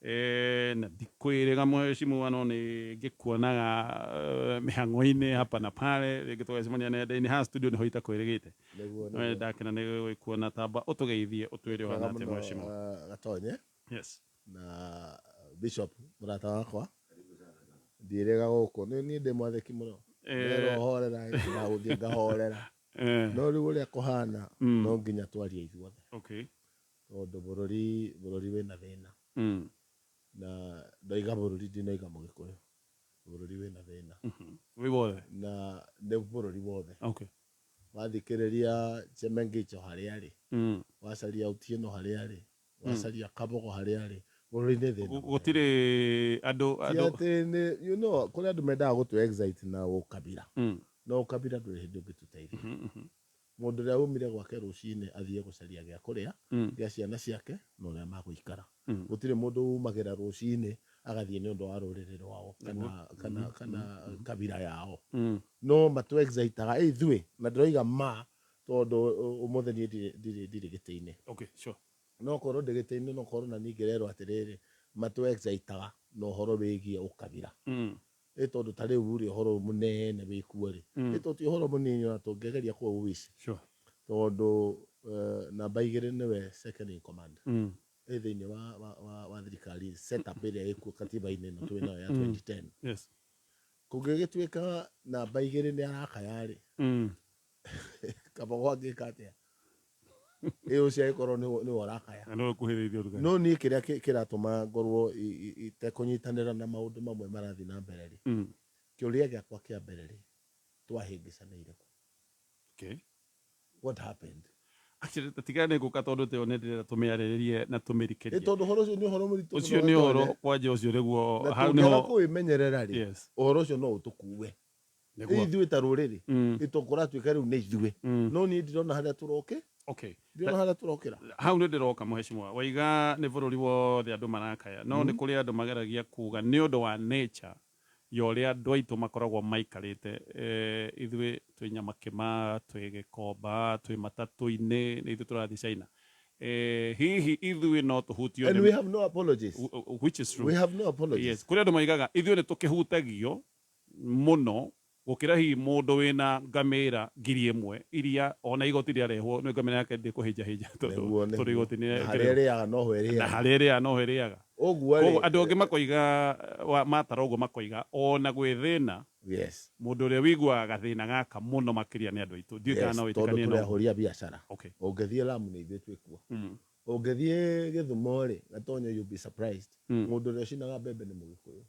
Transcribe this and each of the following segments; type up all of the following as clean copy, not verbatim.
Na ndikwĩrĩga mheshimiwa no nĩ ngĩkuonaga mĩhang'o-inĩ hapa na pale, rĩngĩ tũgacemania nenda-inĩ, haha studio nĩho itakwĩrĩgĩte. Nĩguo, No nĩguo. nĩndakena nĩ gũgĩkuona, tamba ũtũgeithie ũtwĩre Wega ũhana atĩa mũno mheshimiwa. Gatonye Yes. na Bishop mũrata wakwa ndiĩrĩga gũkũ nĩ niĩ ndĩ mwathĩki mũno nderwo horera ndagũthiĩ ngahorera no rĩu ũrĩa kũhana no nginya twarie ithuothe tondũ bũrũri bũrũri wĩna thĩna na ndoiga bũrũri ndinoiga mũgĩkũyũ bũrũri wĩna thĩna Wĩ wothe. Na nĩ bũrũri wothe. Wathikĩrĩria Chemengicho harĩa arĩ, wacaria Otieno harĩa arĩ, wacaria Kabogo harĩa arĩ, bũrũri nĩ thĩna mũnene. Gũtirĩ andũ Ti andũ. atĩ nĩ you know kũrĩ andũ mendaga gũtũ excite na ũkabira, no ũkabira ndũrĩ hĩndĩ ũngĩtũteithia. Mũndũ ũrĩa umire gwake rũcinĩ athiĩ gũcaria gĩa kũrĩa gĩa ciana ciake na ũrĩa magũikara. Gũtirĩ mũndũ umagĩra rũcinĩ agathiĩ nĩ ũndũ wa rũrĩrĩ rwao kana kana kana kabira yao. No matũ excite-aga ithuĩ, na ndĩroiga ma tondũ ũmũthĩ niĩ ndirĩ ndirĩ ndirĩ gĩtĩ-inĩ. Okay, sure. No korwo ndĩ gĩtĩ-inĩ no korwo na niĩ ngĩrerwo atĩrĩrĩ, matũ excite-aga na ũhoro wĩgiĩ ũkabira. Ĩ tondũ ta rĩu rĩ, ũhoro ũyũ mũnene wĩ kuo rĩ, ĩ to ti ũhoro mũnini ona tũngĩgeria kũũwici. Tondũ namba igĩrĩ nĩwe second in command ĩ thĩinĩ wa, wa, wa, wa thirikari setup ĩrĩa ĩkuo katiba-inĩ ĩno twĩ nayo ya 2010. Kũngĩgĩtuĩka namba igĩrĩ nĩ arakaya rĩ, Kabogo angĩka atĩa? Ĩ ũcio angĩkorwo nĩwe ũrakaya. Na nĩwe ũkuhĩrĩirie ũrugarĩ. No niĩ kĩrĩa kĩratũma ngorwo itekũnyitanĩra na maũndũ mamwe marathiĩ na mbere rĩ, kĩũria gĩakwa kĩa mbere rĩ, twahĩngĩcanĩire kũ? What happened? Actually, tiga nĩ ngũka tondũ tĩo nĩ ndĩrenda tũmĩarĩrĩrie na Ĩ tũmĩrikĩrie. tondũ ũhoro ũcio nĩ ũhoro mũritũ mũno Ũcio nĩ ũhoro Gatonye. kwanja ũcio nĩguo Na hau tũngĩaga nĩho kũwĩmenyerera rĩ, ũhoro ũcio no ũtũkue. Ithuĩ ta rũrĩrĩ ĩ kũratuĩka rĩu nĩ ithuĩ no niĩ ndirona harĩa tũroke ndirona harĩa tũrokĩra. Hau nĩ ndĩroka mũheshimiwa, waiga nĩ bũrũri wothe andũ marakaya no nĩ kũrĩ andũ mageragia kuga nĩ ũndũ wa nature ya ũrĩa andũ aitũ makoragwo maikarĩte ithuĩ twĩ Nyamakĩma, twĩ Gĩkomba, twĩ matatũ-inĩ, nĩ ithuĩ tũrathiĩ China. Hihi ithuĩ no tũhutio And we have no apologies. Which is true. We have no apologies. Yes, kũrĩ andũ maigaga ithuĩ nĩ tũkĩhutagio mũno gũkĩra hihi mũndũ wĩna ngamĩra 1000 iria ona igoti rĩarehwo nĩ ngamĩra yake ndĩkũhĩnjahĩnja tondũ Nĩguo, tondũ nĩguo. igoti nĩ Na harĩa ĩrĩaga noho na ĩrĩaga. harĩa ĩrĩaga noho ĩrĩaga. Ũguo rĩ, Koguo andũ angĩ makoiga matara ũguo makoiga ona gwĩ thĩna mũndũ ũrĩa wĩiguaga gathĩna gaka mũno makĩria nĩ andũ aitũ. Ndiũĩ kana Yes, no tondũ wĩtĩkanie tũrĩ na ũguo. ahũri a biacara. Ũngĩthiĩ Lamu nĩ ithuĩ twĩkuo. Ũngĩthiĩ Gĩthumo rĩ, Gatonyo you'll be surprised. Mũndũ ũrĩa ũcinaga mbembe nĩ Mũgĩkũyũ.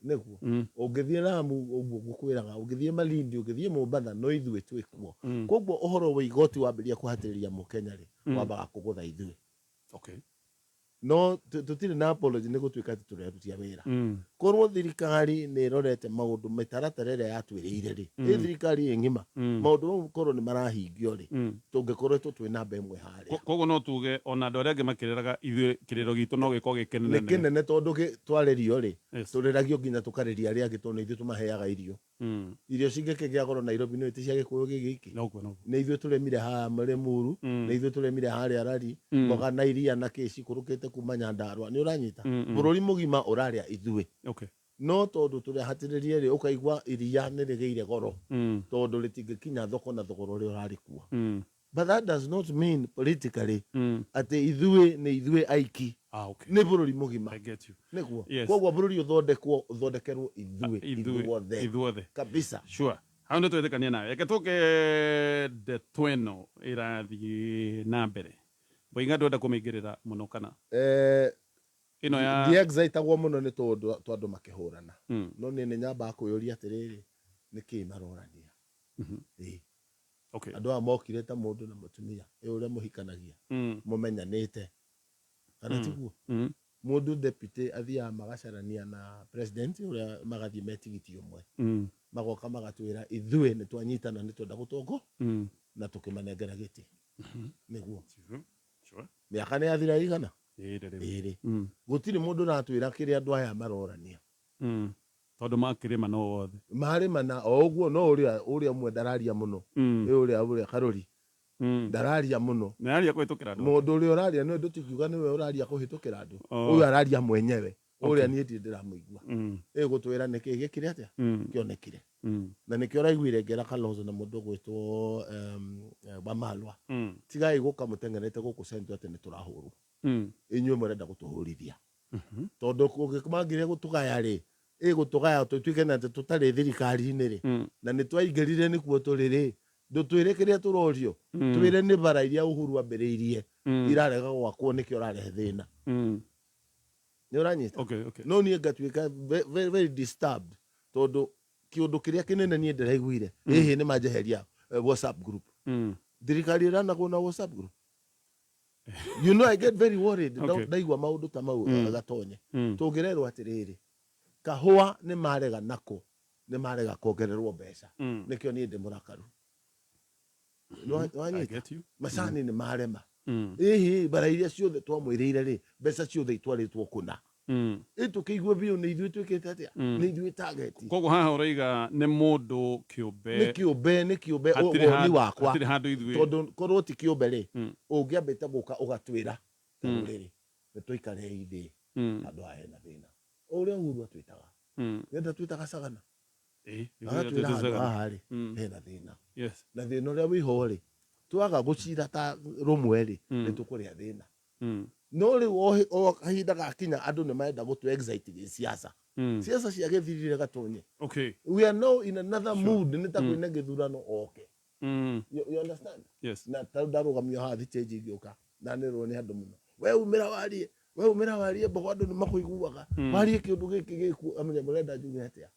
Nĩguo. Ũngĩthiĩ Lamu ũguo ngũkwĩraga, ũngĩthiĩ Malindi, ũngĩthiĩ Mombatha, no ithuĩ twĩ kuo. Kwoguo ũhoro wa igoti wambĩrĩria kũhatĩrĩria Mũkenya rĩ, wambaga kũgũtha ithuĩ. No tũtirĩ na apology nĩ gũtuĩka atĩ tũrĩ aruti a wĩra. Korwo thirikari nĩ ĩrorete maũndũ mĩtaratara ĩrĩa yatwĩrĩire rĩ, ĩ thirikari ĩ ng'ima, maũndũ mau korwo nĩ marahingio rĩ, tũngĩkoretwo twĩ namba ĩmwe harĩa. Koguo no tuge ona andũ arĩa angĩ makĩrĩraga ithuĩ kĩrĩro gitũ no gĩkorwo gĩ kĩnene. Nĩ kĩnene tondũ twarĩrio rĩ, tũrĩragio nginya tũkarĩria arĩa angĩ tondũ nĩ ithuĩ tũmaheaga irio. Irio cingĩkĩgĩa goro Nairobi nĩũĩ ti cia Gĩkũyũ gĩ giki? Noguo noguo. Nĩ ithuĩ tũrĩmire haha Limuru, nĩ ithuĩ tũrĩmire harĩa Lari, mboga na iria na kĩ cikũrũkĩte kuma Nyandarua. Nĩ ũranyita? Bũrũri mũgima ũrarĩa ithuĩ. No tondũ tũrĩ ahatĩrĩrie rĩ, ũkaigua iria nĩ rĩgĩire goro tondũ rĩtingĩkinya thoko na thogora ũrĩa ũrarĩ kuo. But that does not mean politically atĩ ithuĩ nĩ ithuĩ aiki. Ah, okay. Nĩ bũrũri mũgima. I get you. Nĩguo. Yes. Koguo bũrũri ũthondekwo ũthondekerwo ithuĩ Ithuĩ ithuothe. ithuothe. Kabisa. Sure. Hau nĩ twetĩkania nawe. Reke tũke ndeto ĩno ĩrathiĩ na mbere. Boinga ndwenda kũmĩingĩrĩra mũno kana? Eh, Ĩno ya ndiexaitagwo mũno nĩ tũũndũ twa andũ makĩhũrana. No niĩ nĩ nyambaga kwĩyũria atĩrĩrĩ, nĩkĩĩ marorania? Ĩĩ. Andũ aya mokire ta mũndũ na mũtumia, ĩ ũrĩa mũhikanagia, mũmenyanĩte. Kana tiguo? Mũndũ deputy athiaga magacarania na president ũrĩa magathiĩ me tigiti ũmwe. Magoka magatwĩra ithuĩ nĩ twanyitana nĩ twenda gũtongo na tũkĩmanengera gĩtĩ. Nĩguo. Mĩaka nĩ yathira ĩigana? Ĩĩrĩ rĩu. Gũtirĩ mũndũ ũratwĩra kĩrĩa andũ aya marorania. Tondũ makĩrĩma no othe. Marĩma na o ũguo no ũrĩa ũrĩa ũmwe ndararia mũno. Ĩ ũrĩa ũrĩa Karũri. Ndararia mũno. Nĩararia kũhĩtũkĩra andũ. Mũndũ ũrĩa ũraria nĩwe ndũtingiuga nĩwe ũraria kũhĩtũkĩra andũ. Ũyũ araria mwenyewe. Ũrĩa niĩ ndirĩ ndĩramũigua. Ĩgũtwĩra nĩkĩ gĩkire atĩa? Kĩonekire. Na nĩkĩo ũraiguire ngĩra Kalonzo na mũndũ ũgwĩtwo Wamalwa. Tigai gũka mũteng'erete gũkũ Central atĩ nĩtũrahũrwo. Inyuĩ mũrenda gũtũhũrithia. Tondũ mangire gũtũgaya rĩ, ĩgũtũgaya tũtuĩke na atĩ tũtarĩ thirikari-inĩ rĩ, na nĩ twaingĩrire nĩkuo tũrĩ rĩ, ndũtwĩre kĩrĩa tũrorio, twĩre nĩ bara iria Uhuru ambĩrĩirie irarega gwakwo nĩkĩo ũrarehe thĩna. Nĩ ũranyita? No niĩ ngatuĩka very, very disturbed tondũ kĩũndũ kĩrĩa kĩnene niĩ ndĩraiguire, ĩhĩ nĩ manjeheria WhatsApp group. Thirikari ĩranagwo na WhatsApp group? You know I get very worried ndaigua maũndũ ta mau gatonye. Tũngĩrerwo atĩrĩrĩ, kahũa nĩ marega nako, nĩ marega kongererwo mbeca. Nĩkĩo niĩ ndĩ mũrakaru. Nĩwanyita? Macani nĩ marema. Ĩhĩ, bara iria ciothe twamwĩrĩire rĩ, mbeca ciothe itwarĩtwo kũna. Ĩ tũkĩigue biũ nĩ ithuĩ twĩkĩte atĩa? Nĩ ithuĩ target. Koguo haha ũroiga nĩ mũndũ kĩũmbe. Nĩ kĩũmbe, nĩ kĩũmbe, woni wakwa. Hatirĩ handũ ithuĩ. Tondũ korwo ti kĩũmbe rĩ, ũngĩambĩte gũka ũgatwĩra ta rũrĩrĩ, nĩ tũikarei thĩ handũ haha hena thĩna. O ũrĩa Uhuru atwĩtaga. Nĩ ndatwĩtaga Sagana. Agatwĩra handũ haha rĩ, hena thĩna. Na thĩna ũrĩa wĩho rĩ, twaga gũcira ta rũmwe rĩ, nĩ tũkũrĩa thĩna. No rĩu o kahinda gakinya andũ nĩ marenda gũtũ excite gĩsiasa. Siasa cia gĩthirire gatonye. We are now in another mood, nĩ ta kwĩna gĩthurano oke. You understand? Yes. Na ta rĩu ndarũgamio haha thitĩnji ngĩũka, ndanĩrĩrwo nĩ andũ mũno. We umĩra warie, we umĩra warie mbogo andũ nĩ makũiguaga. Warie kĩũndũ gĩkĩ gĩkuo, amenya mũrenda njuge atĩa?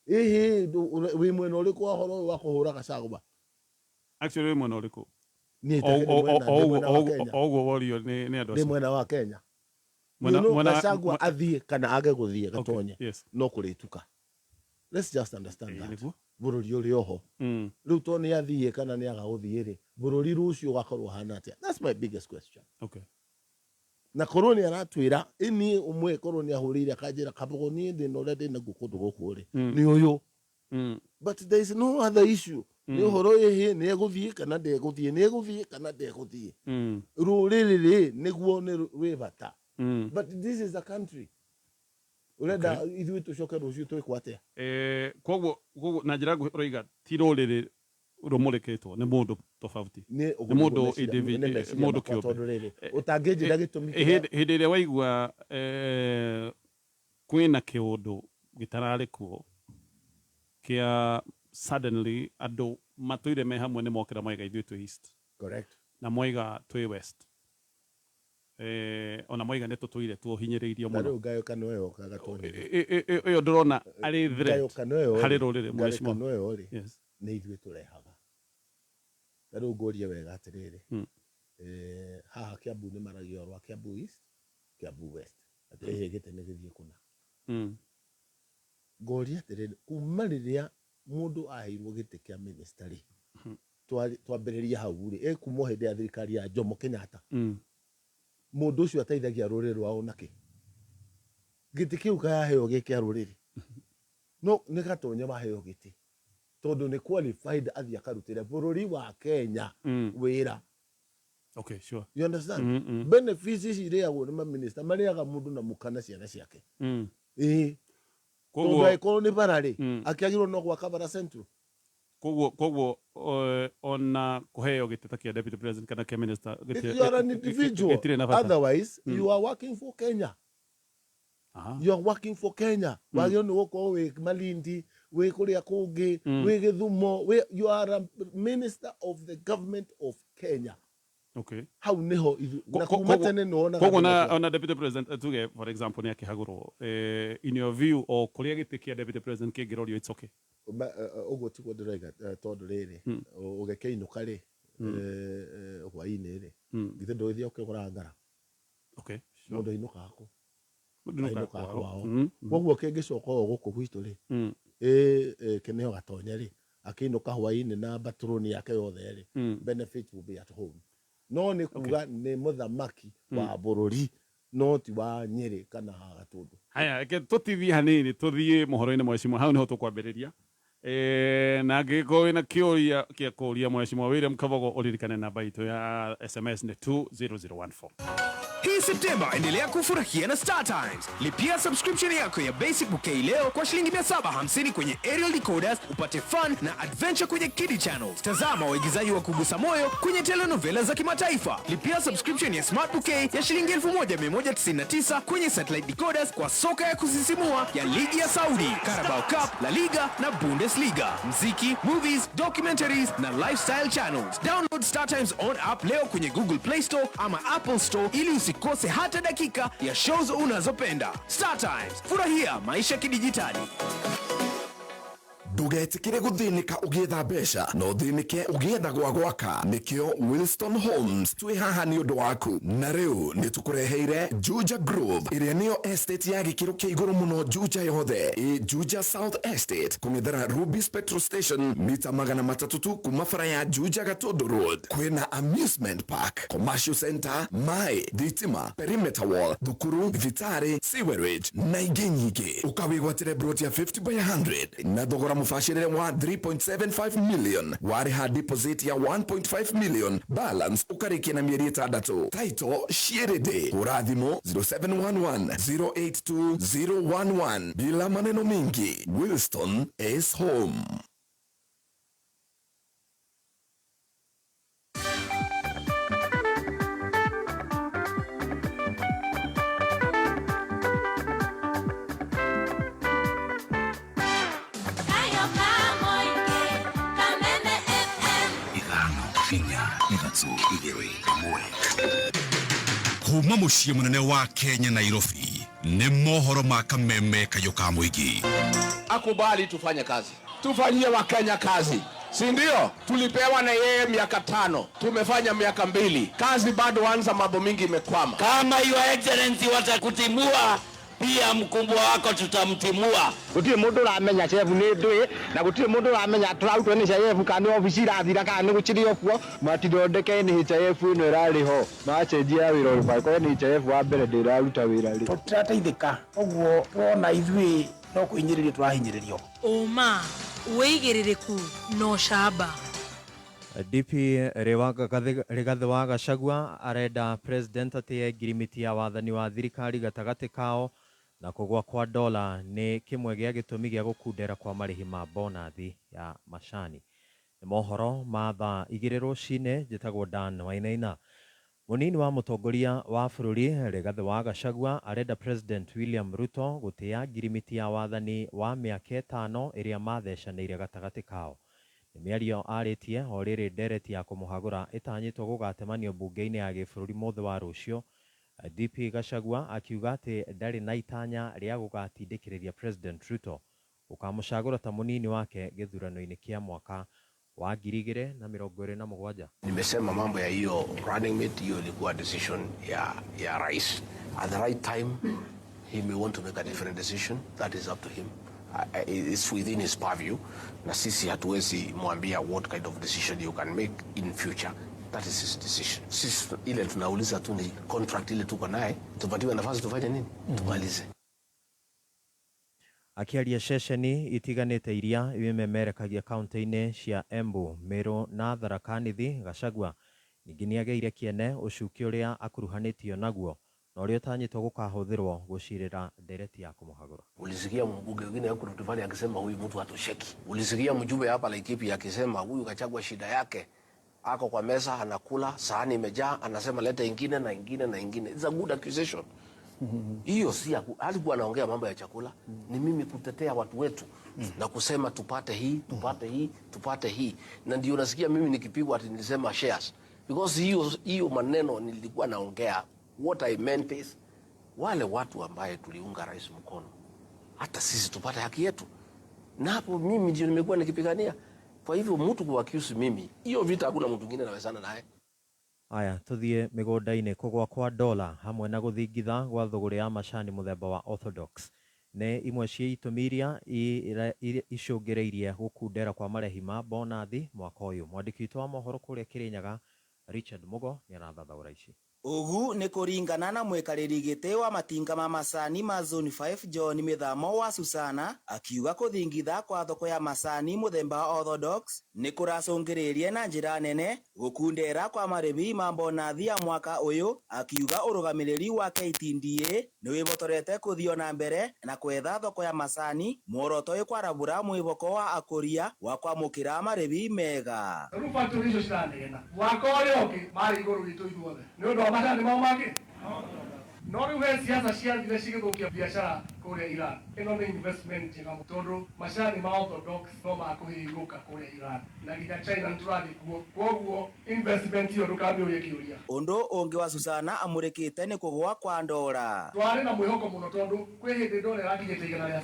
Ĩhĩ, wĩ mwena ũrĩkũ wa ũhoro ũyũ wa kũhũra Gachagua? Actually wĩ mwena ũrĩkũ? Niĩ ta ndĩ mwena, ndĩ mwena wa Kenya. O ũguo worio nĩ andũ Ndĩ acio. mwena wa Kenya. You know, Gachagua athiĩ kana age gũthiĩ gatonye, no kũrĩtuka. Let's just understand that. Bũrũri ũrĩ oho. Rĩu to nĩ athiĩ kana nĩ aga gũthiĩ rĩ, bũrũri rũciũ ũgakorwo ũhana atĩa? That's my biggest question. Na korwo nĩ aratwĩra, ĩ niĩ ũmwe korwo nĩ ahũrĩire akanjĩra Kabogo niĩ thĩna ũrĩa ndĩnaguo kũndũ gũkũ rĩ, nĩ ũyũ. But there is no other issue. Nĩ ũhoro ĩhĩ nĩ egũthiĩ kana ndegũthiĩ, nĩ egũthiĩ kana ndegũthiĩ. Rũrĩrĩ rĩ nĩguo nĩ rwĩ bata. But this is a country. Ũrenda ithuĩ tũcoke rũciũ twĩkwo atĩa? Koguo koguo na njĩra nguhĩ ũroiga ti rũrĩrĩ rũmũrĩkĩtwo nĩ mũndũ tofauti. Nĩ mũndũ mũndũ kĩũmbe. Tondũ rĩrĩ ũtangĩnjĩra gĩtũmi kĩrĩa hĩndĩ ĩrĩa waigua kwĩna kĩũndũ gĩtararĩ kuo kĩa suddenly andũ matũire me hamwe nĩ mokĩra moiga ithuĩ twĩ east. Correct. Na moiga twĩ west. Ona moiga nĩ tũtũire tuohinyĩrĩirio mũno. Na rĩu ngayũkano ĩyo gatonye. Ĩyo ndũrona arĩ threat harĩ rũrĩrĩ mheshimiwa. Ngayũkano ĩyo rĩ, nĩ ithuĩ tũrehaga. Ta rĩu ngũrie wega atĩrĩrĩ, haha Kiambu nĩ maragia ũhoro wa Kiambu East, Kiambu West. Atĩ ĩhĩ gĩtĩ nĩ gĩthiĩ kũna. Ngoria atĩrĩrĩ, kuma rĩrĩa mũndũ aheirwo gĩtĩ kĩa minister rĩ, twambĩrĩria hau rĩ, ĩ kuma o hĩndĩ ya thirikari ya Jomo Kenyatta, mũndũ ũcio ateithagia rũrĩrĩ rwao nakĩ? Gĩtĩ kĩu kayaheo gĩ kĩa rũrĩrĩ? No nĩ Gatonye waheo gĩtĩ tondũ nĩ qualified athiĩ akarutĩre bũrũri wa Kenya wĩra. Okay, sure. You understand? Benefits ici irĩagwo nĩ maminista marĩaga mũndũ na mũka na ciana ciake. Ĩĩ. Tondũ angĩkorwo nĩ bara rĩ, akĩagĩrĩirwo no gwaka bara Central. Koguo koguo ona kũheo gĩtĩ ta kĩa deputy president kana kĩa minister gĩtirĩ You are an individual. Gĩtirĩ na bata. Otherwise, you are working for Kenya. You are working for Kenya. Wagĩrĩirwo nĩ gũkorwo wĩ Malindi, wĩ kũrĩa kũngĩ, wĩ Gĩthumo, wĩ, you are a minister of the government of Kenya. Hau nĩho ithu, na kuma tene nĩ wonaga Koguo ona deputy president tuge for example nĩ akĩhagũrwo, in your view o kũrĩa gĩtĩ kĩa deputy president kĩngĩrorio it's okay. Ũguo tiguo ndĩroiga tondũ rĩrĩ, ũgĩkĩinũka rĩ, hwainĩ rĩ, githĩ ndũgĩthiĩ ũkĩgũra ngara? Sure. Mũndũ ainũkaga kũ? Ainũkaga kwao. Koguo kĩngĩcoka o gũkũ gwitũ rĩ, ĩ kĩneo Gatonye rĩ, akĩinũka hwainĩ na batroni yake yothe rĩ, benefit will be at home. No nĩ kuga nĩ mũthamaki wa bũrũri no ti wa Nyĩrĩ kana Gatũndũ. Haya, reke tũtithie hanini tũthiĩ mohoro-inĩ mheshimiwa, hau nĩho tũkwambĩrĩria. Na angĩkorwo wĩna kĩũria kĩa kũria Mheshimiwa William Kabogo, ũririkane namba itũ ya SMS nĩ 20014. Hii Septemba endelea kufurahia na Star Times. Lipia subscription yako ya Basic Bouquet leo kwa shilingi 750 kwenye aerial decoders upate fun na adventure kwenye Kiddie Channels. Tazama waigizaji wa kugusa moyo kwenye telenovela za kimataifa. Lipia subscription ya Smart Bouquet ya shilingi 1199 kwenye satellite decoders kwa soka ya kusisimua ya ligi ya Saudi, Carabao Cup, La Liga na Bundesliga, mziki, movies, documentaries na lifestyle channels. Download Star Times on app leo kwenye Google Play Store ama Apple Store ili usikose hata dakika ya shows unazopenda. Star Times, furahia maisha kidijitali. Ndugetikire guthinika ugietha mbeca no thinike ugietha gwa gwaka. Nikio Wilston Homes twi haha ni undu waku, na riu ni tukureheire Juja Grove iria niyo estate ya gikiro kia iguru muno Juja yothe. I Juja South Estate kung'ethera Rubis Petrol Station mita 300 tu kuma bara ya Juja Gatundu Road. Kwina amusement park, commercial center, mai, thitima, perimeter wall, thukuru, thibitari, sewerage na ingĩ nyingĩ. Ukawĩgwatĩre broti ya 50 by 100 na thogora mũbacĩrĩre wa 3.75 million, warĩha deposit ya 1.5 million, balance ũkarĩkia na mĩeri 6. Title ciĩrĩndĩ. Hũra thimũ 0711 082 011. Bila maneno mingi, Wilston is home. Kayo Kamoike, Kameme FM. 5 4 3 2 1. Kuma muciĩ mũnene wa Kenya Nairobi nĩ mohoro ma Kameme Kayũ ka mũingĩ. Akubali tufanye kazi, tufanyie Wakenya kazi, si ndio? Tulipewa na yeye miaka 5, tumefanya miaka 2, kazi bado anza, mambo mingi imekwama. Kama Your Excellency watakutimua, pia mkubwa wako tutamtimua. Gutire mundu uramenya chef ni ndui na gutire mundu uramenya turarutwo ni chef kana ni ofici irathira kana ni gukiri okuo. Matithondeke NHIF ino irari ho macenjia wira uri korwo NHIF wa mbere ndiraruta wira ri. Tutirateithika uguo wona ithuĩ no kũhinyĩrĩrio tũrahinyĩrĩrio. Ũma, wĩigĩrĩrĩku na ũcamba. DP Rigathi wa Gachagua arenda president atĩe ngirimiti ya wathani wa thirikari gatagatĩ kao na kũgũa kwa dola nĩ kĩmwe gĩa gĩtũmi gĩa gũkundera kwa marĩhi ma bonathi ya macani. Nĩ mohoro ma thaa 2 rũcinĩ. Njĩtagwo Dan Wainaina. Mũnini wa mũtongoria wa bũrũri Rigathi wa Gachagua arenda President William Ruto gũtĩa ngirimiti ya wathani wa mĩaka 5 ĩrĩa mathecanĩire gatagatĩ kao. Nĩ mĩario arĩtie o rĩrĩ ndereti ya kũmũhagũra ĩtanyĩtwo gũgatemanio mbunge-inĩ ya gĩbũrũri mũthĩ wa rũciũ. DP Gachagua akiuga atĩ ndarĩ na itanya rĩa gũgatindĩkĩrĩria President Ruto gũkamũcagũra ta mũnini wake gĩthurano-inĩ kĩa mwaka wa 2027. Nimesema mambo ya hiyo running mate, hiyo ilikuwa decision ya rais. At the right time he may want to make a different decision, that is up to him. It's within his purview, na sisi hatuwezi mwambia what kind of decision you can make in future. That is his decision. Sisi ile tunauliza tu ni contract ile tuko naye, tupatiwe nafasi tufanye nini? Tumalize. Akiaria ceceni itiganĩte iria imemerekagia kaunti-inĩ cia Embu, Meru na Tharaka Nithi, Gachagua ningĩ nĩagĩire kĩene ũcuki ũrĩa akuruhanĩtio naguo na ũrĩa ũtanyĩtwo gũkahũthĩrwo gũcirĩra ndereti ya kũmũhagũra. Ulisikia mbunge mwingine huko Rift Valley akisema huyu mtu hatosheki. Ulisikia mjumbe hapa Laikipia akisema huyu Gachagua shida yake ako kwa meza anakula, sahani imejaa, anasema leta ingine na ingine na ingine. It's a good accusation. Hiyo si ya alikuwa anaongea mambo ya chakula. Ni mimi kutetea watu wetu na kusema tupate hii, tupate hii, tupate hii. Na ndio nasikia mimi nikipigwa ati nilisema shares. Because hiyo maneno nilikuwa naongea, what I meant is wale watu ambaye tuliunga rais mkono, hata sisi tupate haki yetu. Na hapo mimi ndio nimekuwa nikipigania. Kwa hivyo mtu kuaccuse mimi, hiyo vita hakuna mtu mwingine anawezana naye. Aya, tuthie mĩgũnda-inĩ. Kũgũa kwa dola hamwe na gũthingitha gwa thũgũrĩ ya macani mũthemba wa Orthodox nĩ imwe cia itũmi iria icũngĩrĩirie gũkundera kwa marĩhi ma bonathi mwaka ũyũ. Mwandĩki witũ wa mohoro kũrĩa Kĩrĩnyaga Richard Mugo nĩ arathathaũra ici. Ugu ni kuringana na mwikariri giti wa matinga ma macani ma Zone 5 John Mithamo wa Susana akiuga kuthingitha kwa thoko ya macani muthemba wa Orthodox ni kuracungiririe na njira nene gukundera kwa maribi ma mbonathi ya mwaka uyu akiuga urugamiriri wa KTDA ni wibotorete kuthio na mbere na kwetha thoko ya macani muoroto ikwarabura mwiboko wa akuria wa kwamukira maribi mega. Riu factory icio ciranegena mwaka uria ungi mari iguru gitu ithuothe ni undu wa macani mau mangi no riu he siasa ciathire cigithukia biacara kuria Iran. Ino ni investment njega tondu macani ma Orthodox no makuhingũka kuria Iran na nginya China nĩtũrathiĩ kuo, koguo investment iyo ndũkamĩũrie kĩũria. Undu ungi wa Susana amurikite ni kugwa kwa ndora. Twarĩ na mwĩhoko mũno tondu kwĩ hĩndĩ ndora ĩrakinyĩte 160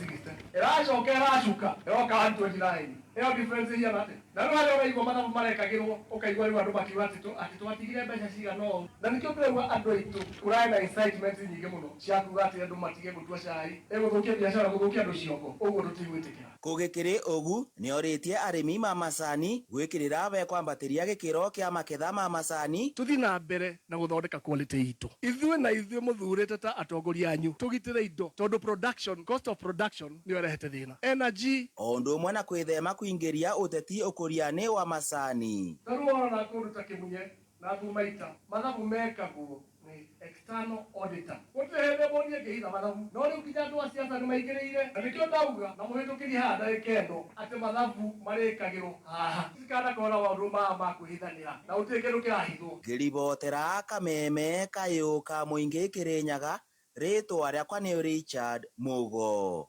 ĩracoka ĩracuka ĩroka 129. Ĩyo difference ĩhiana atĩa? Na rĩu harĩa ũraigua mathabu marekagĩrwo ũkaigua rĩu andũ makiuga atĩ twatigire mbeca cigana ũũ, na nĩkĩo ndĩraigua andũ aitũ kũrarĩ na incitement nyingĩ mũno cia kuga atĩ andũ matige gũtua cai, ĩgũthũkia biacara, gũthũkia andũ ciongo, ũguo tũtigwĩtĩkĩra. Kũgĩkĩrĩ ũgu nĩorĩtie arĩmi ma macani gwĩkĩrĩra we kwambatĩria gĩkĩro kĩa maketha ma macani. Tũthiĩ na mbere na gũthondeka quality itũ ithuĩ na ithuĩ mũthurĩte ta atongoria anyu tũgitĩre indo tondu production, cost of production nĩyo ĩrehete thĩna, energy o ũndũ ũmwe na kwĩthema kũingĩria ũteti ũkũria-inĩ wa macani. Ta rĩu warora kũndũ ta Kĩmunye na Thumaita mathabu mekagwo ni external auditor. Gũtirĩ hĩndĩ mũndũ ĩngĩhitha mathabu, no rĩu nginya andũ a siasa nĩ maingĩrĩire, na nĩkĩo ndauga na mũhĩtũkĩrie haha ndagĩka ĩno atĩ mathabu marĩkagĩrwo haha, citikanakorwo na maũndũ maya ma kwĩhithanĩra na gũtirĩ kĩndũ kĩrahithwo. Ngĩribotera Kameme kayũ ka mũingĩ Kĩrĩnyaga, rĩtwa rĩakwa nĩ Richard Mugo.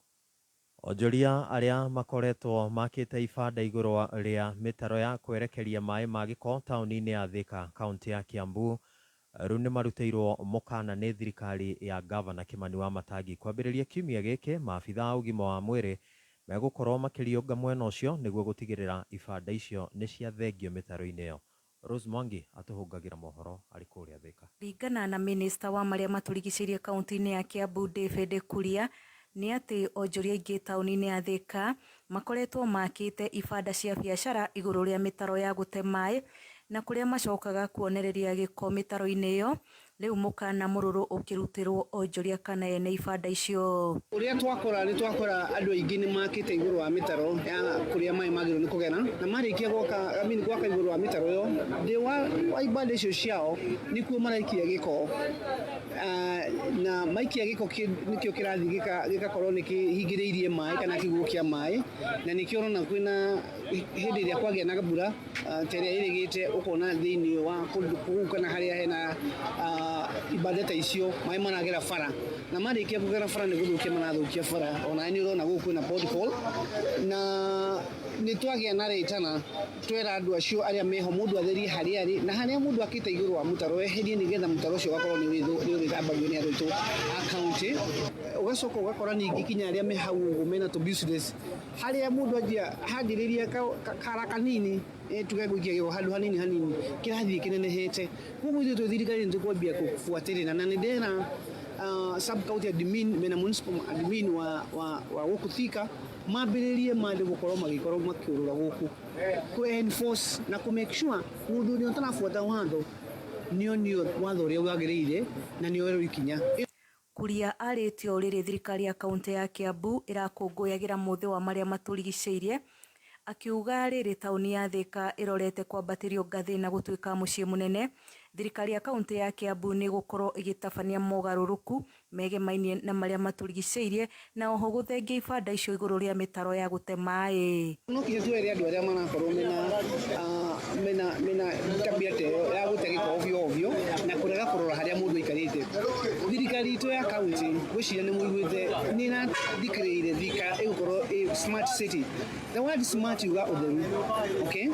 Onjoria arĩa makoretwo makĩte ibanda igũrũ rĩa mĩtaro ya kwerekeria maĩ ma gĩko taũni-inĩ ya Thika kaunti ya Kiambu rĩu nĩmarutĩirwo mũkana nĩ thirikari ya gavana Kimani wa Matangi. Kwambĩrĩria kiumia gĩkĩ maabitha a ũgima wa mwĩrĩ megũkorwo makĩriũnga mwena ũcio nĩguo gũtigĩrĩra ibanda icio nĩ ciathengio mĩtaro-inĩ ĩyo. Rose Mwangi atũhũngagĩra mohoro arĩ kũrĩa Thika. Ringana na minista wa marĩa matũrigicĩirie kaunti-inĩ ya Kiambu David Kuria nĩ atĩ onjoria aingĩ taũni-inĩ ya Thika makoretwo makĩte ibanda cia biacara igũrũ rĩa mĩtaro ya gũte maĩ na kũrĩa macokaga kuonereria gĩko mĩtaro-inĩ ĩyo. Rĩu mũkana mũrũrũ ũkĩrutĩrwo onjoria kana ene ibanda icio. Ũrĩa twakora nĩ twakora andũ aingĩ nĩ makĩte igũrũ wa mĩtaro ya kũrĩa maĩ magĩrĩirwo nĩ kũgera, na marĩkia gwaka, I mean, gwaka igũrũ wa mĩtaro ĩyo thĩ wa ibanda icio ciao nĩkuo maraikia gĩko, na maikia gĩko nĩkĩo kĩrathiĩ gĩgakorwo nĩ kĩhingĩrĩirie maĩ kana kĩguũ kĩa maĩ, na nĩkĩo ũrona kwĩna hĩndĩ ĩrĩa kwagĩa na mbura ta ĩrĩa ĩrĩgĩte ũkona thĩinĩ wa kũndũ kũu kana harĩa hena ibanda ta icio maĩ maragera bara, na marĩkia kũgera bara nĩ gũthũkia marathũkia bara. Ona nĩ ũrona gũkũ kwĩna pothole, na nĩ twagĩa na rĩtana twera andũ acio arĩa meho mũndũ atherie harĩa arĩ, na harĩa mũndũ akĩte igũrũ wa mũtaro eherie nĩgetha mũtaro ũcio ũgakorwo nĩ ũrĩthambagio nĩ andũ aitũ a kaunti. Ũgacoka ũgakora ningĩ kinya arĩa me hau ũguo mena tũ business harĩa mũndũ anjia hanjĩrĩria kara kanini tuge gũikia gĩko handũ hanini hanini kĩrathiĩ kĩnenehete. Koguo ithuĩ twĩ thirikari nĩ tũkwambia kũbuatĩrĩra, na nĩ ndera sub county admin mena municipal admin wa gũkũ Thika mambĩrĩrie mandĩ gũkorwo magĩkorwo makĩũrũra gũkũ kũ enforce na kũ make sure mũndũ ũrĩa ũtarabuata watho nĩonio watho ũrĩa wagĩrĩire na nĩoerwo ikinya. Kuria arĩtio rĩrĩ thirikari ya kaunti ya Kiambu ĩrakũngũyagĩra mũthĩ wa marĩa matũrigicĩirie akiuga rĩrĩ taũni ya Thika ĩrorete kwambatĩrio ngathĩ na gũtuĩka mũciĩ mũnene. Thirikari ya kaunti ya Kiambu nĩ gũkorwo ĩgĩtabania mogarũrũku megemainie na marĩa matũrigicĩirie na oho gũthengia ibanda icio igũrũ rĩa mĩtaro ya gũte maĩ. No kinya twere andũ arĩa marakorwo mena tabia ta ĩyo ya gũte gĩko ovyo ovyo na kũrega kũrora harĩa mũndũ aikarĩte. Thirikari itũ ya kaunti ngwĩciria nĩ mũiguĩte nĩ ĩrathikĩrĩire Thika ĩgũkorwo ĩ smart city. The word smart yuga ũtheru, okay?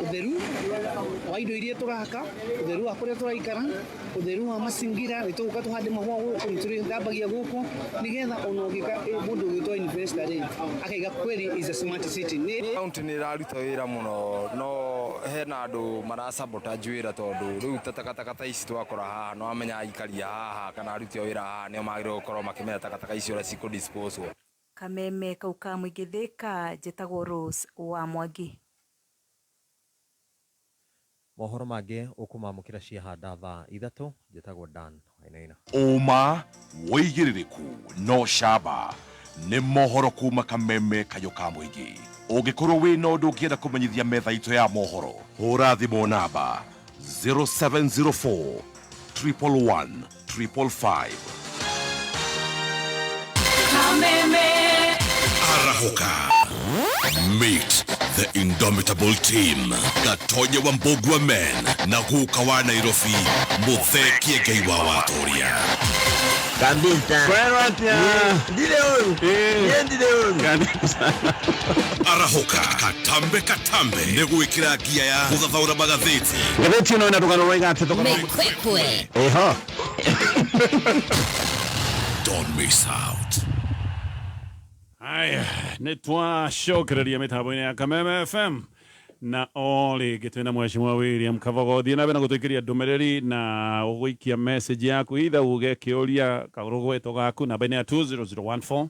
Ũtheru wa indo iria tũraka, ũtheru wa kũrĩa tũraikara, ũtheru wa mazingira, nĩ tũgũka tũhande mahũa gũkũ, nĩ tũrĩthambagia gũkũ nĩgetha ona ũngĩka mũndũ ũgĩtwo investor rĩ akaiga kweli is a smart city. Kaunti nĩ ĩraruta wĩra mũno no hena andũ marasabotage wĩra tondũ rĩu ta takataka ta ici twakora haha no amenya aikari a haha kana aruti a wĩra haha nĩo magĩrĩirwo gũkorwo makĩmenya takataka ici ũrĩa cikũ dispose. Kameme kau ka mũingĩ Thika, njĩtagwo Rose wa Mwangi. Mohoro mangĩ ũkũmamũkĩra ciahanda thaa 3. Njĩtagwo Dan Wainaina. Ũma, wũigĩrĩrĩku na ũcamba nĩ mohoro kuma Kameme Kayũ ka Mũingĩ. Ũngĩkorwo wĩna ũndũ ũngĩenda kũmenyithia metha itũ ya mohoro, hũra thimũ namba 0704 111 555. Kameme. Arahũka. Meet the indomitable team. Gatonye wa Mbugua men na guka wa Nairobi Muthee Kiengei wa Watoria. Kabisa. Kwero atia. Ndire ũru. Niĩ ndire ũru. Kabisa. Arahũka katambe katambe nĩ gwĩkĩra ngia ya gũthathaũra magathĩti. Ngathĩti ĩno ĩna rũgano rwaiga atĩ thogora. Mĩkwekwe. Ĩho. Don't miss out. Haya, nĩ twacokereria mĩtambo-inĩ ya Kameme FM na o rĩngĩ twĩna mheshimiwa William Kabogo. Thiĩ na mbere na gũtũikĩria ndũmĩrĩri na ũgũikia message yaku either uge kĩũria karũgweto gaku namba-inĩ ya 20014.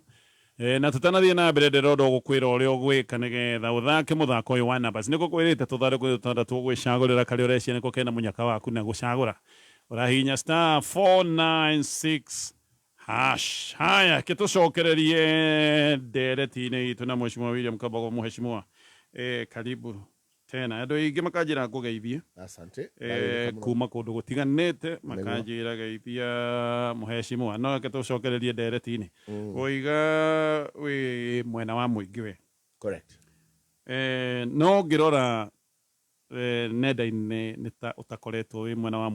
Na tũtanathiĩ na mbere ndĩrenda gũkwĩra ũrĩa ũgwĩka nĩgetha ũthake mũthako ũyũ wa numbers. Nĩ ngũkwĩrĩte tũthandũkũ tũtandatũ ũgwĩcagũrĩra karĩa ũreciria nĩko kena mũnyaka waku na gũcagũra ũrahihinya star 496 hash. Haya, kĩtũcokererie ndereti-inĩ itũ na mheshimiwa William Kabogo. Mheshimiwa, karibu tena. Andũ aingĩ makanjĩra ngũgeithie. Asante. Kuma kũndũ gũtiganĩte makanjĩra geithia mheshimiwa. No reke tũcokererie ndereti-inĩ. Ũiga wĩ mwena wa mũingĩ we. Correct. No ngĩrora nenda-inĩ nĩ ta ũtakoretwo wĩ mwena wa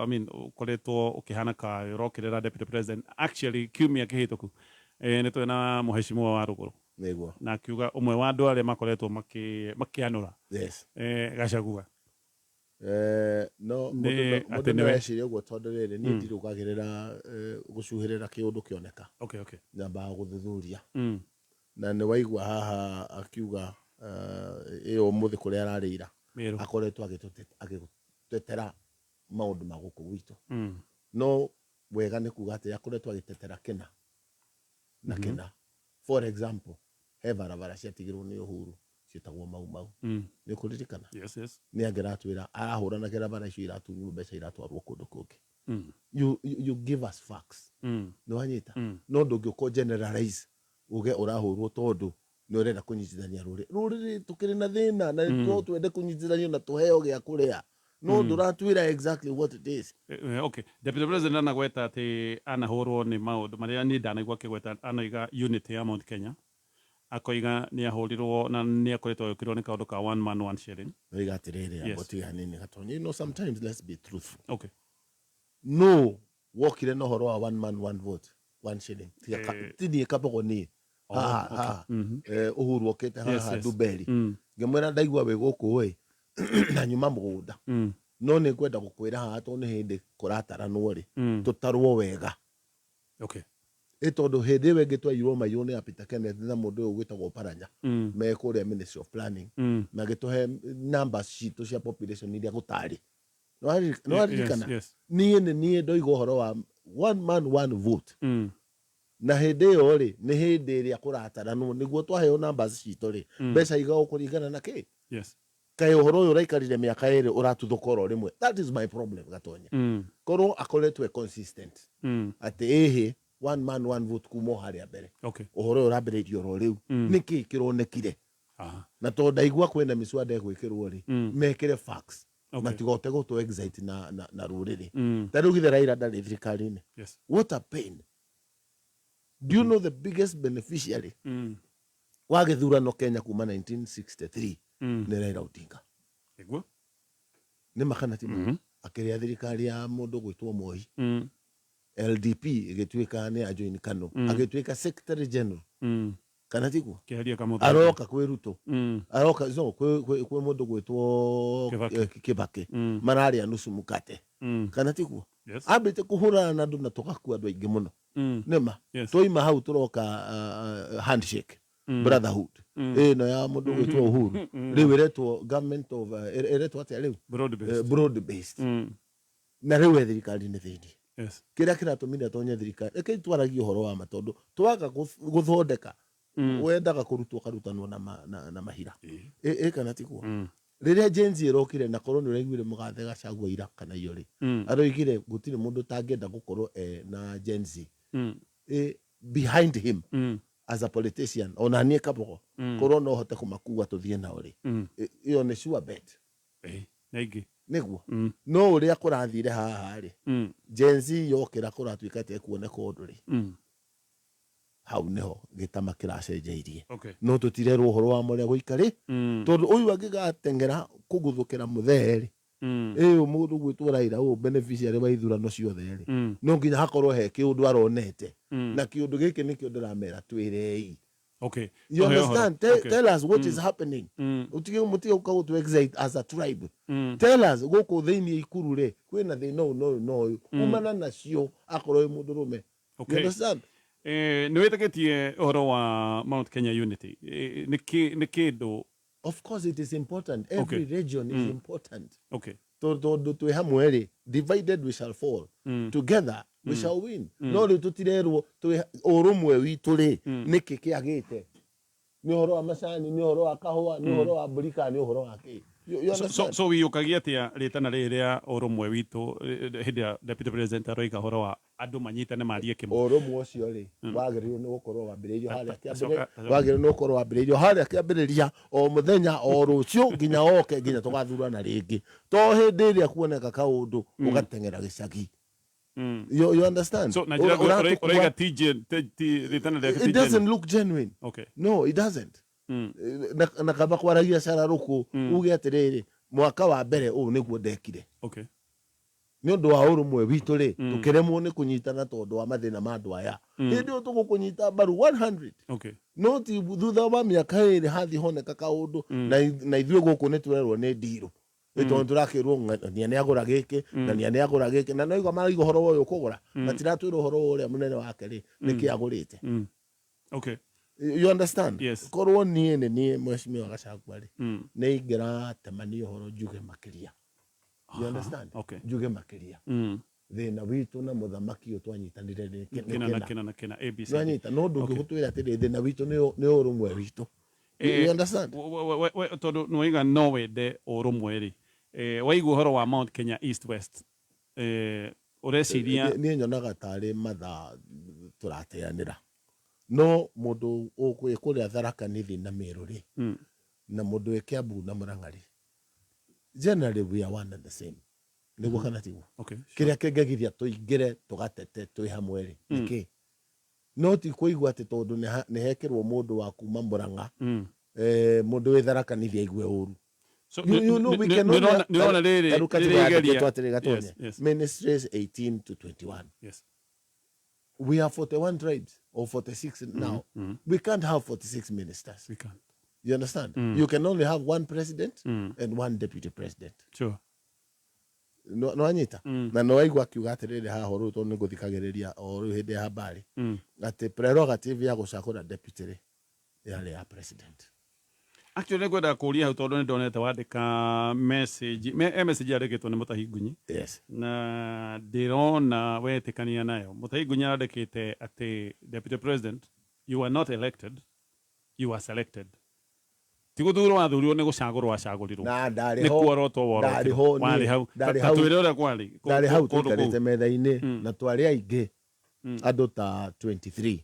I mean, ũkoretwo ũkĩhana ka ũrokĩrĩra deputy president. Actually kiumia kĩhĩtũku nĩ twĩ na mheshimiwa wa Rũgũrũ. Nĩguo. Na akiuga ũmwe wa andũ arĩa makoretwo makĩanũra. Yes. Gachagua. No Nĩ mũndũ atĩ mũndũ no nĩwe. ecirie ũguo tondũ rĩrĩ niĩ ndirũgagĩrĩra gũcuhĩrĩra kĩũndũ kĩoneka. Okay, okay. Nyambaga gũthuthuria. Na nĩ waigua haha akiuga ĩyo ũmũthĩ kũrĩa ararĩira. Meru. Akoretwo agĩtetera maũndũ ma gũkũ gwitũ. No wega nĩ kuga atĩ akoretwo agĩtetera kĩna na kĩna. For example, he barabara ciatigirwo nĩ Uhuru ciĩtagwo Mau Mau. Nĩ ũkũririkana? Yes, yes. Nĩ angĩratwĩra arahũranagĩra bara icio iratunywo mbeca iratwarwo kũndũ kũngĩ. You give us facts. Nĩ wanyita? No ndũngĩũka generalize uge ũrahũrwo tondũ nĩ ũrenda kũnyitithania rũrĩrĩ. Rũrĩrĩ tũkĩrĩ na thĩna na no twende kũnyitithanio na tũheo gĩa kũrĩa. No ndũratwĩra exactly what it is. Okay. Deputy President anagweta atĩ anahũrwo nĩ maũndũ marĩa niĩ ndanaigua akĩgweta, anoiga unity ya Mount Kenya. Akoiga nĩ ahũrirwo na nĩ akoretwo agĩũkĩrĩrwo nĩ kaũndũ ka one man one shilling. Oiga atĩrĩrĩ, Yes. amba ũtige hanini Gatonye. You know, sometimes let's be truthful. Okay. No wokire na ũhoro wa one man one vote one shilling. Tiga ti niĩ Kabogo niĩ. Oh, Haha, okay. haha. Uhuru okĩte haha Yes, yes. Nduberi. Ngĩmwĩra ndaigua wĩ gũkũ ĩ na nyuma mũgũnda. No nĩ ngwenda gũkwĩra haha tondũ nĩ hĩndĩ kũrataranwo rĩ, tũtarwo wega. Okay. Ĩ tondũ hĩndĩ ĩyo ĩngĩ twaiyirwo maiyũ nĩ Peter Kenneth na mũndũ ũyũ ũgwĩtagwo Paranya me kũrĩa Ministry of Planning magĩtũhe numbers citũ cia population iria gũtarĩ. Nĩ waririkana? Yes, yes. Niĩ nĩ niĩ ndoiga ũhoro wa one man one vote. Na hĩndĩ ĩyo rĩ nĩ hĩndĩ ĩrĩa kũrataranwo nĩguo twaheo numbers citũ rĩ mbeca igagwo kũringana na kĩ. Yes. Kaĩ ũhoro ũyũ ũraikarire mĩaka ĩrĩ ũratuthũka oro rĩmwe. That is my problem Gatonye. Korwo akoretwo e consistent. Atĩ ĩhĩ one man one vote kuma o harĩa mbere. Okay. Ũhoro ũyũ ũrambĩrĩirio oro rĩu. Nĩkĩ kĩronekire? Na tondũ ndaigua kwĩna mĩswada ĩgwĩkĩrwo rĩ, mekĩre facts. Okay. Matigote gũtũ excite na rũrĩrĩ. Ta rĩu githĩ Raila ndarĩ thirikari-inĩ. Yes. What a pain. Do you know the biggest beneficiary wa gĩthurano Kenya kuma 1963 nĩ Raila Odinga. Nĩguo? Nĩ ma kana ti ma? Akĩrĩa thirikari ya mũndũ gwĩtwo Moi. LDP ĩgĩtuĩka nĩ ya join KANU. Agĩtuĩka secretary general. Kana tiguo? Kĩeheria Kamũtĩ. Aroka kwĩ Ruto. Aroka no kwĩ mũndũ gwĩtwo Kibaki. Kibaki. Mararĩa nusu mukate. Kana tiguo? Yes. Ambĩte kũhũrana na andũ na tũgakua andũ aingĩ mũno. Nĩma. Yes. Twaima hau tũroka handshake. Brotherhood. Ĩno ya mũndũ gwĩtwo Uhuru. Rĩu ĩretwo government of ĩretwo atĩa rĩu? Broad based. Broad based. Na rĩu e thirikari-inĩ thĩinĩ. Yes. Kĩrĩa kĩratũmire atonye thirikari reke twaragie ũhoro wa ma tondũ twaga gũthondeka wendaga kũrutwo ũkarutanwo na mahira. Ĩ kana tiguo? Rĩrĩa Gen Z ĩrokire na korwo nĩ ũraiguire mũgathe Gachagua ira kana iyo rĩ, aroigire gũtirĩ mũndũ ũtangĩenda gũkorwo e na Gen Z behind him as a politician, ona niĩ Kabogo korwo no hote kũmakua tũthiĩ nao rĩ, ĩyo nĩ sure bet. Na ingĩ. Nĩguo. No ũrĩa kũrathire haha rĩ, Gen Z yokĩra kũratuĩka ta ĩkuoneka ũndũ rĩ, hau nĩho gĩtama kĩracenjeirie. No tũtirerwo ũhoro wa ma ũrĩa gũikarĩ, tondũ ũyũ angĩgateng'era kũguthũkĩra mũthee rĩ, ĩ mũndũ gwĩtwo Raila ũyũ beneficiary wa ithurano ciothe rĩ, no nginya hakorwo he kĩũndũ aronete, na kĩũndũ gĩkĩ nĩkĩo ndĩramera twĩrei. You understand? Tell us what is happening. Utige mutige guka gutu excite as a tribe. Tell us guku thiini ikuru ri kwina thina uyu na uyu na uyu. Umana nacio akorwo wi mundu rume. You understand? Nä wä tä kä tie å horo wa Mount Kenya Unity? Nä kä ndå? Of course it is important. Every region is important. Tondu twi hamwe ri, divided we shall fall. Together we shall win. No riu tutirerwo twi urumwe witu ri, niki kiagite? Ni uhoro wa macani, ni uhoro wa kahua, ni uhoro wa mbũri, kana ni uhoro wa kĩ? You understand? So wiyũkagia atĩa rĩtana rĩrĩ rĩa ũrũmwe witũ, hĩndĩ ĩrĩa deputy president aroiga ũhoro wa andũ manyitane marie kĩmwe? Ũrũmwe ũcio rĩ, wagĩrĩirwo nĩ gũkorwo wambĩrĩirio harĩa kĩambĩrĩria, wagĩrĩirwo nĩ gũkorwo wambĩrĩirio harĩa kĩambĩrĩria, o mũthenya o rũciũ nginya oke nginya tũgathurana rĩngĩ, to hĩndĩ ĩrĩa kuoneka kaũndũ ũgateng'era gĩcagi. You understand? So na njĩra ũraiga ti rĩtana rĩake ti It doesn't look genuine. No, it doesn't. Na kaba kwaragia cara rũkũ, uge atĩrĩrĩ, mwaka wa mbere ũũ nĩguo ndekire. Nĩ ũndũ wa ũrũmwe witũ rĩ, tũkĩremwo nĩ kũnyitana tondũ wa mathĩna ma andũ aya. Hĩndĩ ĩyo tũgũkũnyita mbaru 100. No ti thutha wa mĩaka ĩrĩ hathiĩ honeka kaũndũ, na ithuĩ gũkũ nĩ tũrerwo nĩ ndirũ. Nĩ tondũ tũrakĩrwo ng'ania nĩ agũra gĩkĩ, ng'ania nĩ agũra gĩkĩ, na no igua maraiga ũhoro wa ũyũ kũgũra, matiratwĩra ũhoro wa ũrĩa mũnene wake rĩ, nĩkĩ agũrĩte. You understand? Yes. Korwo niĩ nĩ niĩ mheshimiwa Gachagua rĩ, nĩ ingĩratemania ũhoro njuge makĩria. You understand? Njuge makĩria. Thĩna witũ na mũthamaki ũyũ twanyitanire nĩ Kĩna na kĩna. kĩna na kĩna, A, B, C, D. Nĩwanyita? No ndũngĩgũtwĩra atĩrĩ, thĩna witũ nĩ ũrũmwe witũ. You understand? Tondũ nĩwaiga no wende ũrũmwe rĩ, waigua ũhoro wa Mount Kenya East West, ũreciria? Niĩ nyonaga tarĩ mathaa tũrateanĩra, no mũndũ ũkwĩ kũrĩa Tharaka Nithi na Meru rĩ, na mũndũ wĩ Kiambu na Murang'a rĩ, generally we are one and the same. Nĩguo kana tiguo? Kĩrĩa kĩngĩgiria tũingĩre tũgatete twĩ hamwe rĩ, nĩkĩ? No ti kũigua atĩ tondũ nĩ hekĩrwo mũndũ wa kuma Murang'a, mũndũ wĩ Tharaka Nithi aigue ũru. So, You know, we can only nĩrona rĩrĩ Tarũ katiba rĩrĩ yandĩkĩtwo igeria. atĩrĩ, Gatonye. Ministries 18 to 21. We have 41 tribes or 46 now. We can't have 46 ministers. We can't. You understand? You can only have one president and one deputy president. No, no anyita. Na no aigua akiuga atĩrĩrĩ haha ũrũ, tondũ nĩ ngũthikagĩrĩria o rĩu hĩndĩ ya habari, atĩ prerogative ya gũcagũra deputy rĩ, yarĩ ya president. Actually nĩ ngwenda kũria hau, tondũ nĩ ndonete wandĩka message, message yandĩkĩtwo nĩ Mũtahi Ngunyi. Na ndĩrona wetĩkania nayo. Mũtahi Ngunyi arandĩkĩte atĩ deputy president, you are not elected, you are selected. Ti gũthurwo wathurirwo, nĩ gũcagũrwo wacagũrirwo. Na ndarĩ Nĩ ho. kuorotwo worotirwo. Ndarĩ ho niĩ. Warĩ hau. Ndarĩ Ta hau. twĩre ũrĩa kwarĩ. Ndarĩ hau Kũndũ kũu. tũikarĩte metha-inĩ, na twarĩ aingĩ, andũ ta 23.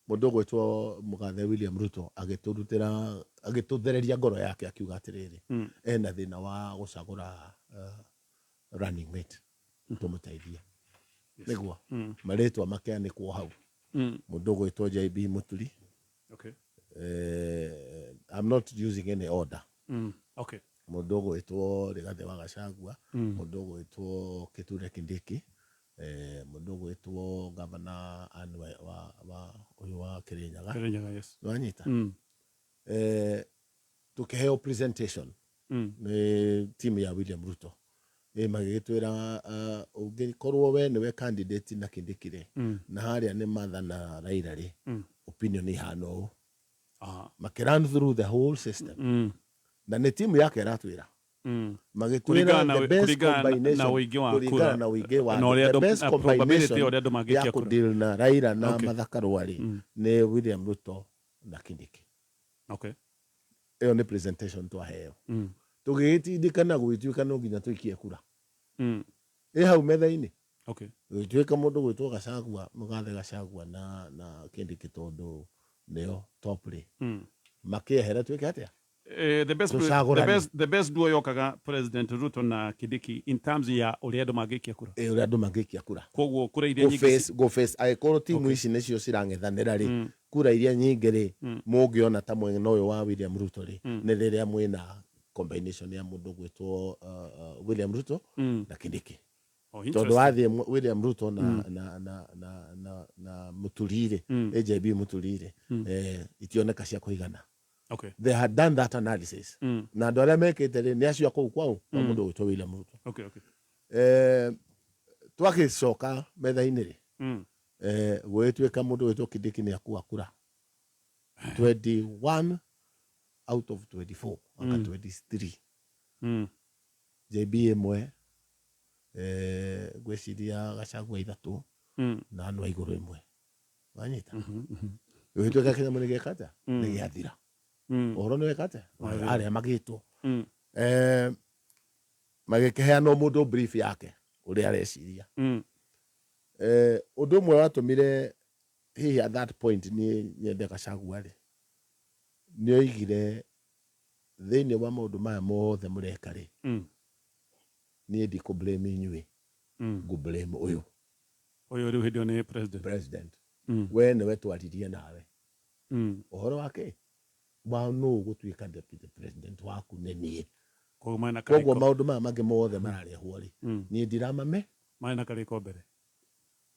Mũndũ ũgwĩtwo mũgathe William Ruto agĩtũrutĩra, agĩtũthereria ngoro yake, akiuga atĩrĩrĩ, ena thĩna wa gũcagũra running mate, tũmũteithie. Nĩguo marĩtwa makĩanĩkwo hau, mũndũ ũgwĩtwo JB Muturi. I'm not using any order. Mũndũ ũgwĩtwo Rigathĩ wa Gachagua, mũndũ ũgwĩtwo Kithure Kindiki, mũndũ ũgwĩtwo Governor Anne wa ũyũ wa Kirinyaga. Kirinyaga, yes. Nĩwanyita? Tukĩheo presentation nĩ timu ya William Ruto, magĩgĩtwĩra, ũngĩkorwo we nĩwe candidate na Kindiki rĩ, na harĩa nĩ Martha na Raila rĩ, opinion ihana ũũ. Makĩ run through the whole system, na nĩ timu yake ĩratwĩra, magĩtwĩra Kũringana the best kũringana na combination, ũingĩ wa kũringana kura. na ũingĩ wa Na ũrĩa the andũ- best na probability combination ũrĩa andũ mangĩikia ya kura. kũdeal na Raila na Martha Karua rĩ, nĩ William Ruto na Kindiki. Ĩyo nĩ presentation twaheo. Tũgĩgĩtindĩkana gũgĩtuĩka no nginya tũikie kura. Ĩ hau metha-inĩ. Gũgĩtuĩka mũndũ gwĩtwo Gachagua, mũgathe Gachagua na Kindiki tondũ nĩo top rĩ. Makĩehera twĩke atĩa? The best, the Tũcagũrane. best, the best duo yokaga President Ruto na Kindiki in terms ya ũrĩa andũ mangĩikia kura. Ĩ ũrĩa andũ mangĩikia kura. Koguo kura iria Go nyingĩ face, go face. Angĩkorwo timu ici nĩcio cirang'ethanĩra rĩ, kura iria nyingĩ rĩ, mũngĩona ta mwena ũyũ wa William Ruto rĩ, nĩ rĩrĩa mwĩna combination ya mũndũ gwĩtwo William Ruto na Kindiki. Oh, Tondũ interesting. wathiĩ William Ruto na na Muturi rĩ, AJB Muturi rĩ, itioneka cia kũigana. They had done that analysis. Na andũ arĩa mekĩte rĩ, nĩ acio a kũu kwao kwa mũndũ gwĩtwo William Ruto. Twagĩcoka metha-inĩ rĩ, gũgĩtuĩka mũndũ gwĩtwo Kindiki nĩ akua kura 21 out of 24 anga 23. JB ĩmwe, ngwĩciria Gachagua ithatũ na andũ a igũrũ ĩmwe. Wanyita? Gũgĩtuĩka kĩnyamũ nĩ gĩeka atĩa? Nĩ gĩathira. Ũhoro nĩ weka atĩa? Arĩa magĩtwo. Magĩkĩheana o mũndũ brief yake ũrĩa areciria. Ũndũ ũmwe watũmire hihi at that point niĩ nyende Gachagua rĩ, nĩ oigire thĩinĩ wa maũndũ maya mothe mũreka rĩ, niĩ ndikũ blame inyuĩ, ngũ blame ũyũ. Ũyũ rĩu hĩndĩ ĩyo nĩ president. President. We nĩwe twaririe nawe. Ũhoro wa kĩ? Wa nũ ũgũtuĩka deputy president waku nĩ niĩ. Koguo marĩ na Koguo karĩko. maũndũ maya mangĩ mothe mararehwo rĩ, niĩ ndiramame. Marĩ na karĩko mbere.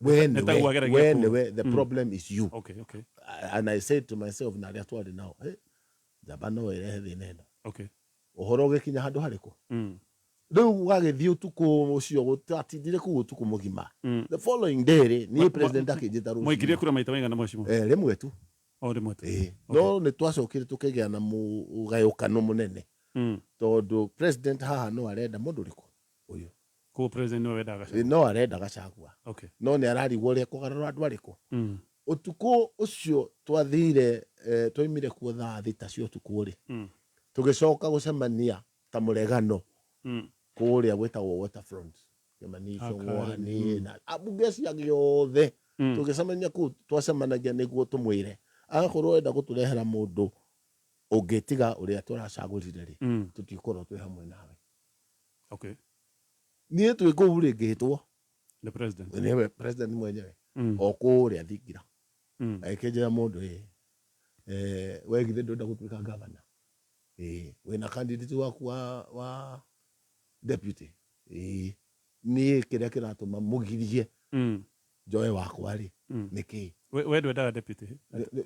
We Nĩ taguo nĩwe, ageragia we kuuga. nĩwe, the problem is you. And I said to myself na arĩa twarĩ nao, hey, njamba no ĩrehe thĩna ĩno. Ũhoro ũgĩkinya handũ harĩkũ? Rĩu gagĩthiĩ ũtukũ ũcio, gũtatindire kũu ũtukũ mũgima. The following day rĩ, niĩ president akĩnjĩta rũcinĩ. Mwaikĩrie kura maita maigana mheshimiwa? Rĩmwe tu. O rĩmwe tu. No nĩ twacokire tũkĩgĩa na mũgayũkano mũnene. Tondũ president haha no arenda mũndũ ũrĩkũ? Ũyũ. Koguo president nĩwe wendaga Gachagua? No arenda Gachagua. No nĩ ararigwo ũrĩa kũgarũra andũ arĩkũ. Ũtukũ ũcio twathire, twaimire kuo thaa thita cia ũtukũ rĩ, tũgĩcoka gũcemania ta mũregano kũrĩa gwĩtagwo Waterfront. Kĩmani Ichung'wa, niĩ na ambunge acio angĩ othe. Tũgĩcemania kũu, twacemanagia nĩguo tũmwĩre agakorwo enda gũtũrehera mũndũ ũngĩtiga ũrĩa tũracagũrire rĩ, tũtikorwo twĩ hamwe nawe. Niĩ twĩ kũu rĩ, ngĩtwo. The president. Nĩwe president mwenyewe. O kũrĩa thingira. Agĩkĩnjĩra mũndũ ĩ, we githĩ ndũrenda gũtuĩka governor? Ĩ, wĩna candidate waku wa deputy? Ĩ, niĩ kĩrĩa kĩratũma mũgirie njoe wakwa rĩ, nĩ kĩ? We ndwendaga deputy?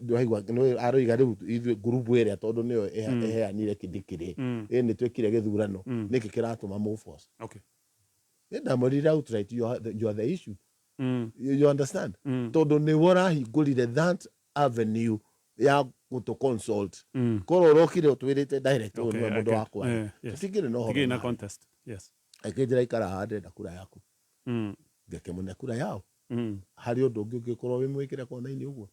Ndwaigua, nĩ aroiga rĩu ithuĩ ngurubu ĩrĩa tondũ nĩyo ĩheanire Kindiki rĩ, ĩ nĩ twĩkire gĩthurano, nĩkĩ kĩratũma mũ force? Nĩ ndamwĩrire outright, you are the issue. You understand? Tondũ nĩwe ũrahingũrire that avenue ya gũtũ consult. Korwo ũrokire ũtwĩrĩte direct ũyũ nĩwe mũndũ wakwa. Tũtingĩrĩ na ũhoro Tũtingĩrĩ na nawe. contest. Yes. Akĩnjĩra ikara haha ndĩrenda kura yaku. Ngĩkĩmũne kura yao. Harĩ ũndũ ũngĩ ũngĩkorwo wĩ mwĩkĩre kona-inĩ ũguo.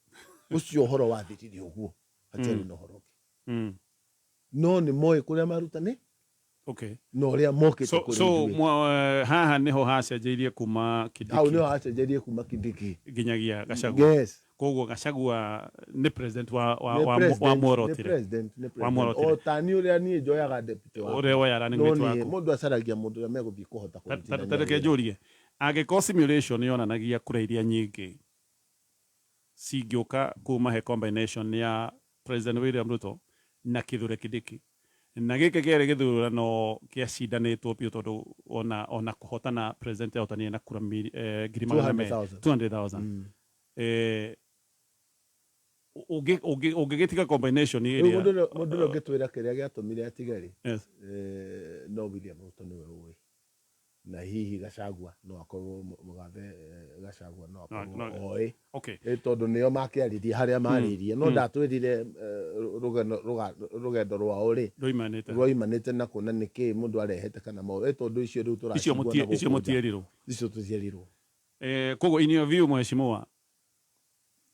Ũcio ũhoro wathirire ũguo. Hatiarĩ na ũhoro ũngĩ. No nĩ moĩ kũrĩa maruta nĩ? Na ũrĩa mokĩte kũrĩ ithuĩ. Haha nĩho hacenjeirie kuma Kindiki. Hau nĩho hacenjeirie kuma Kindiki. Nginyagia Gachagua. Yes. Koguo Gachagua nĩ president Nĩ president, wa nĩ muorotire. president, nĩ Wa president. muorotire. O ta niĩ ũrĩa niĩ njoyaga deputy wakwa. Ũrĩa woya running No mate niĩ, waku. mũndũ acaragia mũndũ ũrĩa megũthiĩ kũhota kũrutithania Ta reke wĩra. njũrie, angĩkorwo simulation yonanagia kura iria nyingĩ cingĩũka kuma he combination ya President William Ruto na Kithure Kindiki, na gĩkĩ kĩarĩ gĩthurano gĩacindanĩtwo biũ tondũ ona kũhotana president ahotanire na kura ngiri magana merĩ. 200,000. 200,000. Ũngĩgĩtiga combination Rĩu ĩrĩa mũndũ ũrĩa ũngĩtwĩra kĩrĩa gĩatũmire atige rĩ, Yes. no William Ruto nĩwe ũĩ. Na hihi Gachagua no akorwo mũgathe, Gachagua no akorwo oĩ. Tondũ nĩo makĩaririe harĩa marĩirie. No ndatwĩrire, rũgendo rwao rĩ, Rwoimanĩte. rwoimanĩte na kuona nĩkĩ mũndũ arehete kana maũndũ. Tondũ icio rĩu Icio tũracigua na gũkũ icio nja. mũtierirwo. Icio tũtierirwo. Koguo in your view, mheshimiwa,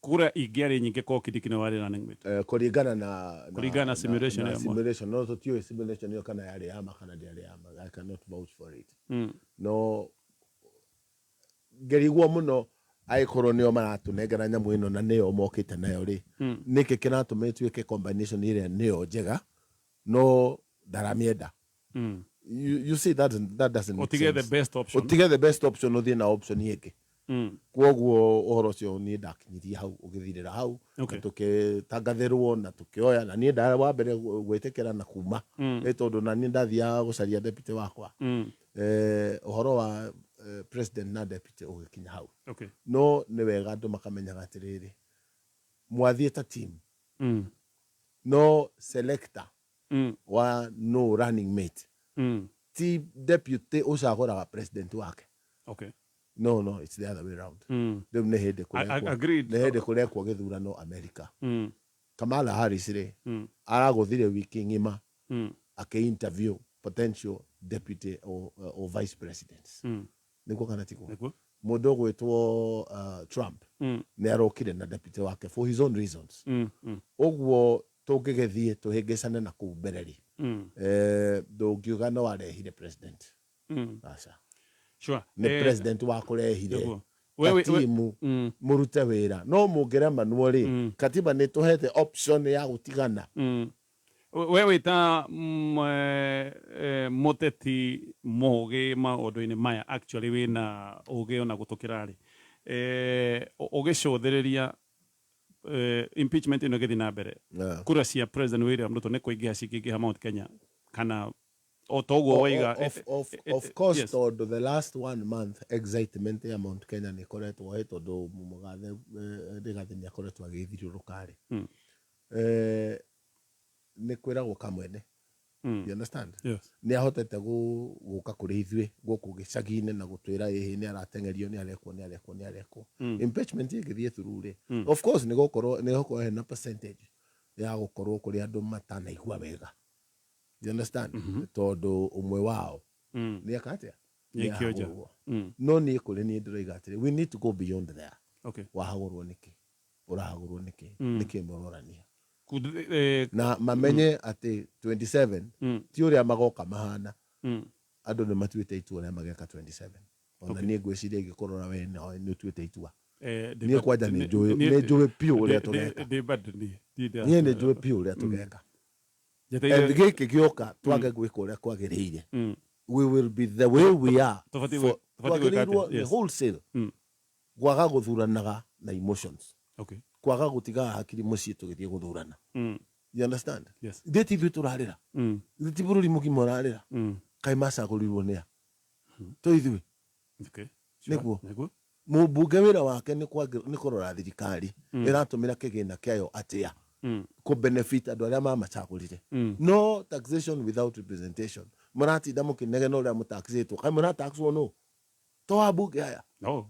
Kura ingĩarĩ nyingĩ korwo Kindiki nĩwe warĩ running mate. Kũringana na Kũringana na simulation na ĩyo. Simulation, no tũtiũĩ simulation ĩyo kana yarĩ ya ma kana ndĩarĩ ya ma. I cannot vouch for it. No ngerigwo mũno angĩkorwo nĩo maratũnengera nyamũ ĩno na nĩyo mokĩte nayo rĩ, nĩkĩ kĩratũma ĩtuĩke combination ĩrĩa nĩyo njega no ndaramĩenda? You see, that doesn't make Ũtige the sense. best option. Ũtige the best option ũthiĩ na option ĩngĩ. Kwoguo ũhoro ũcio niĩ ndakinyirie hau ũgĩthirĩra hau. Na tũkĩtangathĩrwo na tũkĩoya na niĩ ndarĩ wa mbere gwĩtĩkĩra na kuma. Nĩ tondũ na niĩ ndathiaga gũcaria deputy wakwa. Ũhoro wa president na deputy ũgĩkinya hau. No nĩ wega andũ makamenyaga atĩrĩrĩ, mwathiĩ ta team, no selector wa no running mate ti deputy ũcagũraga president wake. No, it's the other way round. Rĩu nĩ hĩndĩ kũrekwo Agreed. Nĩ hĩndĩ kũrekwo gĩthurano America. Kamala Harris rĩ, aragũthire wiki ng'ima akĩ-interview potential deputy or vice presidents. Nĩguo kana tiguo? Nĩguo. Mũndũ ũgwĩtwo Trump nĩ arokire na deputy wake for his own reasons. Ũguo tũngĩgĩthiĩ tũhĩngĩcane na kũu mbere rĩ, ndũngiuga no arehire president. Aca. Nĩ president wakũrehire Nĩguo. ta timu mũrute wĩra, no mũngĩremanwo rĩ, katiba nĩ tũhete option ya gũtigana. We wĩ ta mũteti mũgĩ maũndũ-inĩ maya, actually wĩna ũgĩ ona gũtũkĩra rĩ, ũgĩcũthĩrĩria impeachment ĩno ĩgĩthiĩ na mbere, kura cia President William Ruto nĩ kũingĩha cingĩingĩha Mount Kenya kana o ta ũguo waiga? Of course, tondũ the last one month excitement ya Mount Kenya nĩ ĩkoretwo ĩ tondũ mũgathe Rigathĩ nĩ akoretwo agĩthiũrũrũka rĩ, nĩ kwĩragwo kamwene. You understand? Yes. Nĩ ahotete gũka kũrĩ ithuĩ gũkũ gĩcagi-inĩ na gũtwĩra ĩhĩ nĩ arateng'erio, nĩ arekwo, nĩ arekwo, nĩ arekwo. Impeachment ĩngĩthiĩ through rĩ, of course nĩ gũkorwo hena percentage ya gũkorwo kũrĩ andũ matanaigua wega. You understand? Tondũ ũmwe wao nĩ eka atĩa? Nĩ aikio nja. Nĩahagũrwo. No niĩ kũrĩ niĩ ndĩroiga atĩrĩ, we need to go beyond there. Wahagũrwo nĩkĩ? Ũrahagũrwo nĩkĩ? Nĩkĩ mũrorania? Na mamenye atĩ 27 ti ũrĩa magoka mahana. Andũ nĩ matuĩte itua ũrĩa mageka 27. Ona niĩ ngwĩciria ingĩkũrora we nawe nĩ ũtuĩte itua. Niĩ kwanja nĩ njũĩ, nĩ njũĩ biũ ũrĩa tũgeka. Ndĩ bado niĩ. Niĩ nĩ njũĩ biũ ũrĩa tũgeka. Njetereire- And gĩkĩ gĩoka twage gwĩka ũrĩa kwagĩrĩire, we will be the way we are. Tũbatiĩ gwĩka Twagĩrĩirwo atĩa? nĩ wholesale kwaga gũthuranaga na emotions, kwaga gũtigaga hakiri mũciĩ tũgĩthiĩ gũthurana. You understand? Yes. Ithuĩ ti ithuĩ tũrarĩra, ithuĩ ti bũrũri mũgima ũrarĩra. Kaĩ macagũrirwo nĩa to ithuĩ? Nĩguo. Nĩguo. Mũmbunge wĩra wake nĩ kũrora thirikari ĩratũmĩra kĩgĩna kĩayo atĩa kũ benefit andũ arĩa mamacagũrire. No taxation without representation, mũratinda mũkĩnegena ũrĩa mũtaxĩtwo. Kaĩ mũrataxwo no to ambunge aya? No.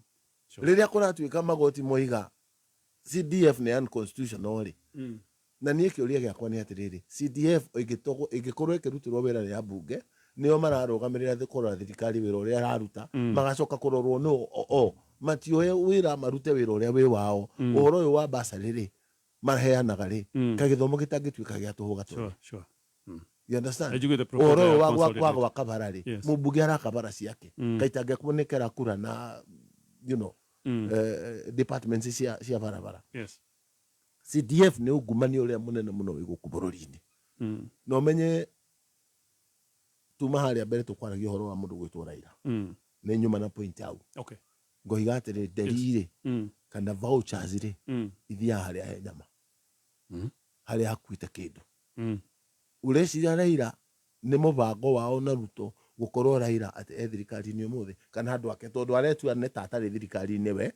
Rĩrĩa kũratuĩka magoti moiga CDF nĩ unconstitutional rĩ, na niĩ kĩũria gĩakwa nĩ atĩrĩrĩ, CDF ĩngĩkorwo ĩkĩrutĩrwo wĩra nĩ ambunge, nĩo mararũgamĩrĩra kũrora thirikari wĩra ũrĩa ĩraruta, magacoka kũrorwo no o matioe wĩra marute wĩra ũrĩa wĩ wao. Ũhoro ũyũ wa basarĩ rĩ, maheanaga rĩ, kaĩ gĩthomo gĩtangĩtuĩka gĩa tũhũ gatũre? Sure. You understand? Nĩnjiguĩte proposal Ũhoro ũyũ ya wa consolidate. gwaka bara rĩ, mũmbunge araka bara ciake, kaitangĩkuonekera kura na departments cia barabara. CDF nĩ ungumania ũrĩa mũnene mũno wĩ gũkũ bũrũri-inĩ. Na ũmenye tuma harĩa mbere tũkwaragia ũhoro wa mũndũ gwĩtwo Raila, nĩ nyuma na point hau. Ngoiga atĩrĩ, nderi rĩ, kana vouchers rĩ, ithiaga harĩa he nyama, harĩa hakuĩte kĩndũ. Ũreciria Raila nĩ mũbango wao na Ruto gũkorwo Raila atĩ e thirikari-inĩ ũmũthĩ kana andũ ake, tondũ aretua nĩ ta atarĩ thirikari-inĩ we,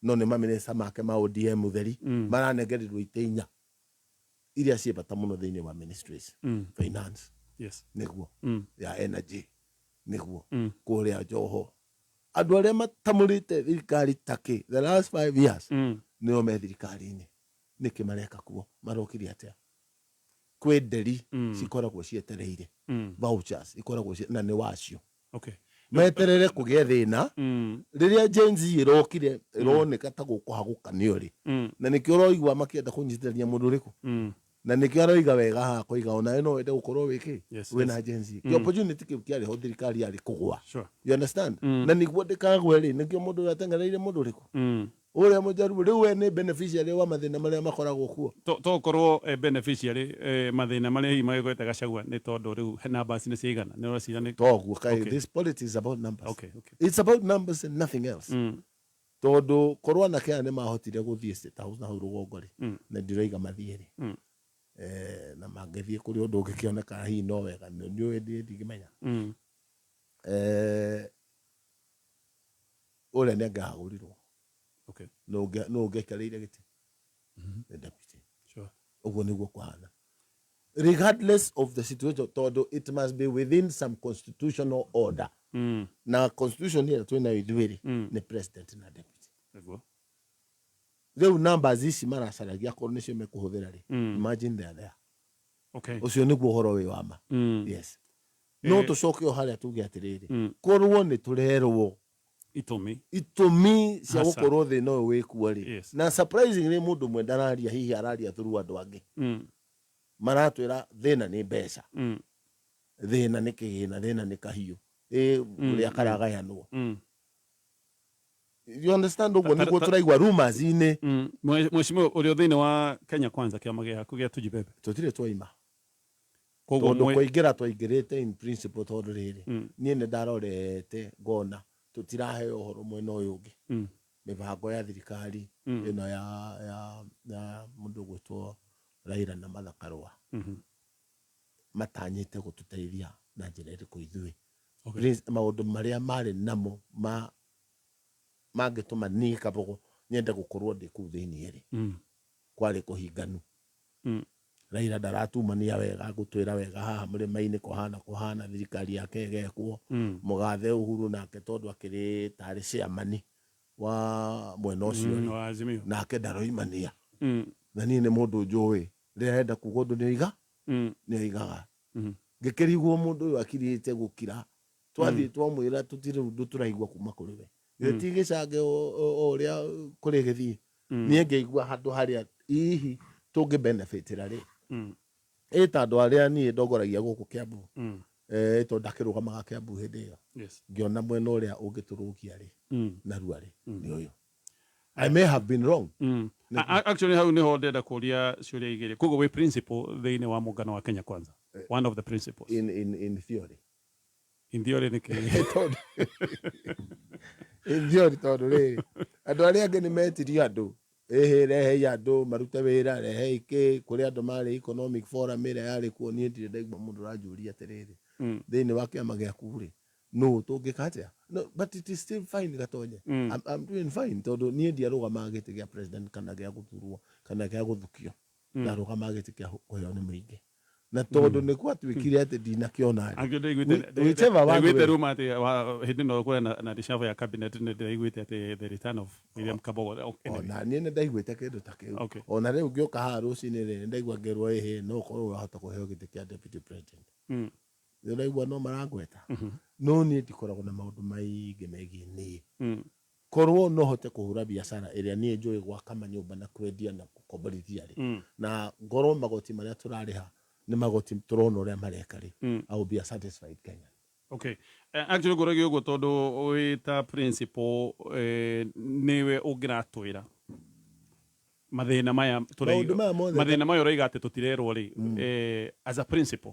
no nĩ mamĩnĩsta make ma ODM theri maranengereirwo itĩ inya iria ciĩ bata mũno thĩinĩ wa ministries, finance, nĩguo, ya energy, nĩguo, kũrĩa Joho. Andũ arĩa matamũrĩte thirikari takĩ the last 5 years nĩo me thirikari-inĩ. Nĩkĩ mareka kuo? Marokire atĩa? Kwĩ nderi cikoragwo cietereire, vouchers ikoragwo na nĩ wacio. Meterere kũgĩe thĩna rĩrĩa Gen Z ĩrokire ĩroneka ta gũkũhagũkanio rĩ, na nĩkĩo ũroigua makĩenda kũnyitithania mũndũ ũrĩkũ, na nĩkĩo aroiga wega haha koiga onawe no wende gũkorwo wĩkĩ wĩna Gen Z. Opportunity kĩu kĩarĩ ho, thirikari yarĩ kũgwa. You understand? Na nĩguo ndĩkagwe rĩ, nĩkĩo mũndũ ũyũ ateng'ereire mũndũ ũrĩkũ, ũrĩa mũjaruo. Rĩu we nĩ beneficiary wa mathĩna marĩa makoragwo kuo. To ũkorwo beneficiary mathĩna marĩa hihi magĩkorete Gachagua nĩ tondũ rĩu numbers nĩ ciaigana, nĩ ũreciria nĩ Toguo kaĩ. This politics is about numbers. It's about numbers and nothing else. Tondũ korwo anake aya nĩ mahotire gũthiĩ State House na hau rũgongo rĩ, na ndiroiga mathiĩ rĩ, na mangĩthiĩ kũrĩ ũndũ ũngĩkĩoneka hihi no wega, nĩ ũĩ ndingĩmenya. Ũrĩa nĩ angĩahagũrirwo. Nũ ũngĩaikarĩire gĩtĩ? Nĩ deputy. Ũguo nĩguo kũhana regardless of the situation, tondũ it must be within some constitutional order, na constitution ĩrĩa twĩnayo ithuĩ rĩ, nĩ president na deputy. Rĩu numbers ici maracaragia akorwo nĩcio mekũhũthĩra rĩ, imagine they are there. Ũcio nĩguo ũhoro wĩ wa ma. Yes, no tũcoke o harĩa tuge atĩrĩrĩ, korwo nĩ tũrerwo itũmi itũmi cia Hasa. gũkorwo thĩna ũyũ wĩkuo rĩ, na surprisingly mũndũ ũmwe ndararia, hihi araria through andũ angĩ, maratwĩra thĩna nĩ mbeca, thĩna nĩ kĩgĩna, thĩna nĩ kahiũ ĩ ũrĩa karagayanwo. You understand? Ũguo nĩguo tũraigua rumors-inĩ. Mheshimiwa, ũrĩ o thĩinĩ wa Kenya Kwanza, kĩama gĩaku gĩa Tujibebe? Tũtirĩ twaima. Koguo tondũ kũingĩra twaingĩrĩte in principle, tondũ rĩrĩ, niĩ nĩ ndarorete ngona tũtiraheo ũhoro mwena ũyũ ũngĩ, mĩbango ya thirikari ĩno ya mũndũ ũgwĩtwo Raila na Martha Karũa, matanyĩte gũtũteithia na njĩra ĩrĩkũ ithuĩ. Maũndũ marĩa marĩ namo ma mangĩtũma niĩ Kabogo nyende gũkorwo ndĩ kũu thĩinĩ rĩ, kwarĩ kũhinganu. Raila ndaratumania wega gũtwĩra wega haha mũrĩma-inĩ kũhana kũhana thirikari yake ĩgekwo. Mũgathe Uhuru nake, tondũ akĩrĩ tarĩ chairman wa mwena ũcio rĩ, wa Azimio. Nake ndaroimania. Na niĩ nĩ mũndũ njũĩ rĩrĩa arenda kuga ũndũ nĩ oiga, nĩ oigaga. Ngĩkĩrigwo mũndũ ũyũ akirĩte gũkira, twathiĩ twamwĩra tũtirĩ ũndũ tũraigua kuma kũrĩ we. Githĩ ti gĩcange o ũrĩa kũrĩ gĩthiĩ? Niĩ ngĩigua handũ harĩa hihi tũngĩ benefitĩra rĩ, ĩ ta andũ arĩa niĩ ndongoragia gũkũ Kiambu, tondũ ndakĩrũgamaga Kiambu hĩndĩ ĩyo, ngĩona mwena ũrĩa ũngĩtũrũgia rĩ, narua rĩ, nĩ ũyũ. I may have been wrong. Actually hau niho ndĩrenda kũria ciũria igĩrĩ. Koguo wĩ principal thĩinĩ wa mũngano wa Kenya Kwanza, one of the principals? In theory. In theory nĩ kĩ? Tondũ in theory, tondũ rĩrĩ, andũ arĩa angĩ nĩ metirio andũ, ĩhĩ, rehei andũ marute wĩra, rehei kĩ kũrĩ andũ marĩ economic forum ĩrĩa yarĩ kuo. Niĩ ndirĩ ndaigua mũndũ ũranjũria atĩrĩrĩ, thĩinĩ wa kĩama gĩaku rĩ, nũ tũngĩka atĩa? No, but it is still fine, Gatonye. I'm doing fine, tondũ niĩ ndiarũgamaga gĩtĩ gĩa president kana gĩa gũthurwo kana gĩa gũthukio. Ndarũgamaga gĩtĩ kĩa kũheo nĩ mũingĩ, na tondũ nĩ gwatuĩkire atĩ ndinakĩona rĩ, Angĩ ndaiguĩte whichever one ndaiguĩte way. rumor atĩ hĩndĩ ĩno kũrĩ na reshuffle ya cabinet, nĩ ndĩraiguĩte atĩ the return of William Kabogo. Okay, anyway. Ona niĩ nĩ ndaiguĩte kĩndũ ta kĩu. Ona rĩu ngĩũka haha rũcinĩ rĩ, nĩ ndaigua ngĩrwo ĩhĩ, no ũkorwo wahota kũheo gĩtĩ kĩa deputy president. Nĩ ũraigua no marangweta, no niĩ ndikoragwo na maũndũ maingĩ megiĩ niĩ. Korwo no hote kũhũra biacara ĩrĩa niĩ njũĩ, gwaka manyũmba na kwendia na gũkomborithia rĩ, na ngorwo magoti marĩa tũrarĩha nĩ magoti tũrona ũrĩa mareka rĩ, I will be a satisfied Kenyan. Okay. Actually ngũragia ũguo tondũ wĩ ta principal, nĩwe ũngĩratwĩra mathĩna maya Maũndũ maya mothe mathĩna maya ũroiga atĩ tũtirerwo rĩ, as a principal,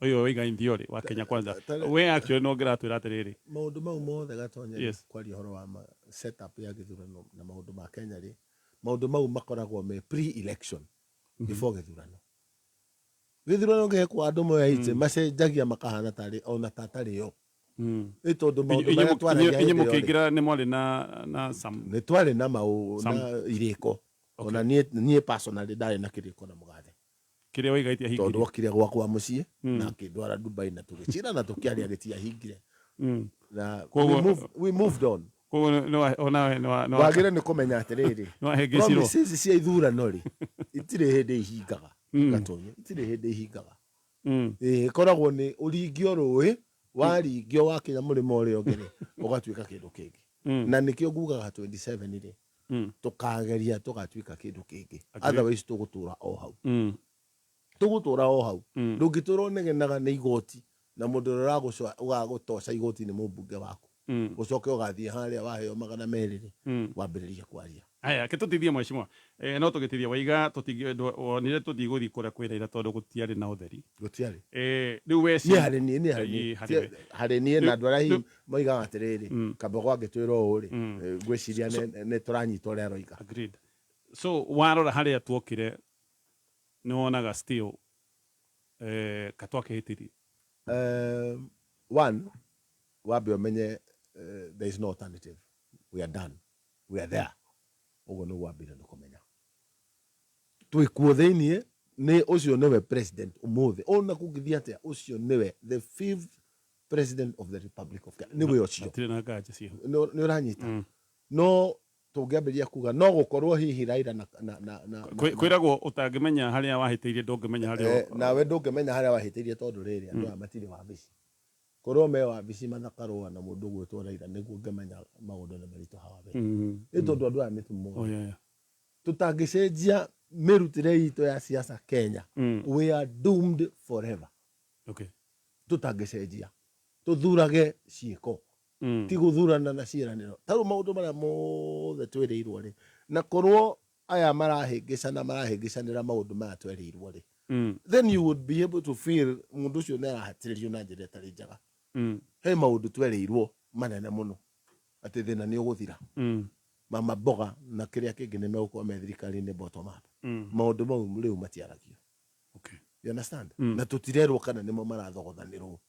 ũyũ ũiga in theory wa Kenya Kwanza, we actually no ũngĩratwĩra atĩrĩrĩ. Maũndũ mau mothe, Gatonye, kwaria ũhoro wa setup ya gĩthurano na maũndũ ma Kenya rĩ, maũndũ mau makoragwo me pre-election, before gĩthurano. Gĩthurano gĩekwo, andũ moya itĩ macenjagia makahana tarĩ ona ta tarĩ yo, nĩ tondũ maũndũ marĩa twaragia Inyuĩ hĩndĩ ĩyo rĩ, mũkĩingĩra nĩ mwarĩ na some nĩ twarĩ na mau na irĩko. Ona niĩ personally ndarĩ na kĩrĩko na mũgathe kĩrĩa waiga tondũ itiahingire. Okire gwakwa mũciĩ na akĩndwara Dubai na tũgĩcira na tũkĩaria, gĩtiahingire na we moved on. Koguo onawe Wagĩrĩire nĩ kũmenya atĩrĩrĩ, nĩwahĩngĩcirwo. Promises cia ithurano rĩ, itirĩ hĩndĩ ihingaga. Gatonye, itirĩ hĩndĩ ihingaga. Ĩĩ, ĩkoragwo nĩ ũringio rũĩ. Waringio wakinya mũrĩmo ũrĩa ũngĩ rĩ, ũgatuĩka kĩndũ kĩngĩ. Na nĩkĩo ngugaga 27 rĩ, tũkageria tũgatuĩka kĩndũ kĩngĩ. Agreed. Otherwise tũgũtũra o hau. Tũgũtũra o hau. Ndũngĩtũra ũnegenaga nĩ igoti na mũndũ ũrĩa ũragũtoca igoti nĩ mũmbunge waku. Ũcoke ũgathiĩ harĩa waheo 200 rĩ, wambĩrĩrie kwaria. Aya, ke tũtithie mheshimiwa. No tũgĩtithie waiga wonire tũtigũthiĩ kũrĩa kwĩ Raila tondũ gũtiarĩ na ũtheri. Gũtiarĩ. Rĩu we Niĩ harĩ niĩ, niĩ harĩ niĩ. Ĩĩ, harĩ we. Harĩ niĩ na andũ arĩa hihi Rĩu- moigaga atĩrĩrĩ, Kambogo angĩtwĩra ũũ rĩ, ngwĩciria nĩ tũranyita ũrĩa aroiga. Agreed. So warora harĩa tuokire nĩ wonaga still ka twakĩhĩtirie. One, wambe ũmenye there is no alternative. We are done. We are there. Ũguo nĩguo wambire nĩ kũmenya. Twĩ kuo thĩiniĩ, nĩ ũcio nĩwe president ũmũthĩ. Ona kũngĩthiĩ atĩa, ũcio nĩwe the fifth president of the Republic of Kenya. Nĩwe ũcio. Hatirĩ na nganja ciĩho. Nĩ ũranyita? No tũngĩambĩrĩria kuga no gũkorwo hihi Raila na na na na Kwĩragwo ũtangĩmenya harĩa wahĩtĩirie ndũngĩmenya harĩa Nawe ndũngĩmenya harĩa wahĩtĩirie tondũ rĩrĩ andũ aya matirĩ wabici. Korwo me wabici mathakarũa na mũndũ ũgwĩtwo Raila nĩguo ngĩmenya maũndũ nĩ maritũ hawa mbere. Nĩ tondũ andũ aya nĩ tũmoĩ. Oh, yeah, yeah. Tũtangĩcenjia mĩrutĩre itũ ya siasa Kenya, we are doomed forever. Tũtangĩcenjia. Tũthurage ciĩko. Ti gũthurana na ciĩranĩro. Ta rĩu maũndũ marĩa mothe twĩrĩirwo rĩ, na korwo aya marahĩngĩcana marahĩngĩcanĩra maũndũ maya twerĩirwo rĩ, then you would be able to feel mũndũ ũcio nĩ arahatĩrĩrio na njĩra ĩtarĩ njega. He maũndũ twerĩirwo manene mũno atĩ thĩna nĩ ũgũthira. Mama mboga na kĩrĩa kĩngĩ nĩ megũkorwo me thirikari-inĩ bottom up. Maũndũ mau rĩu matiaragio. You understand? Na tũtirerwo kana nĩmo marathogothanĩrwo.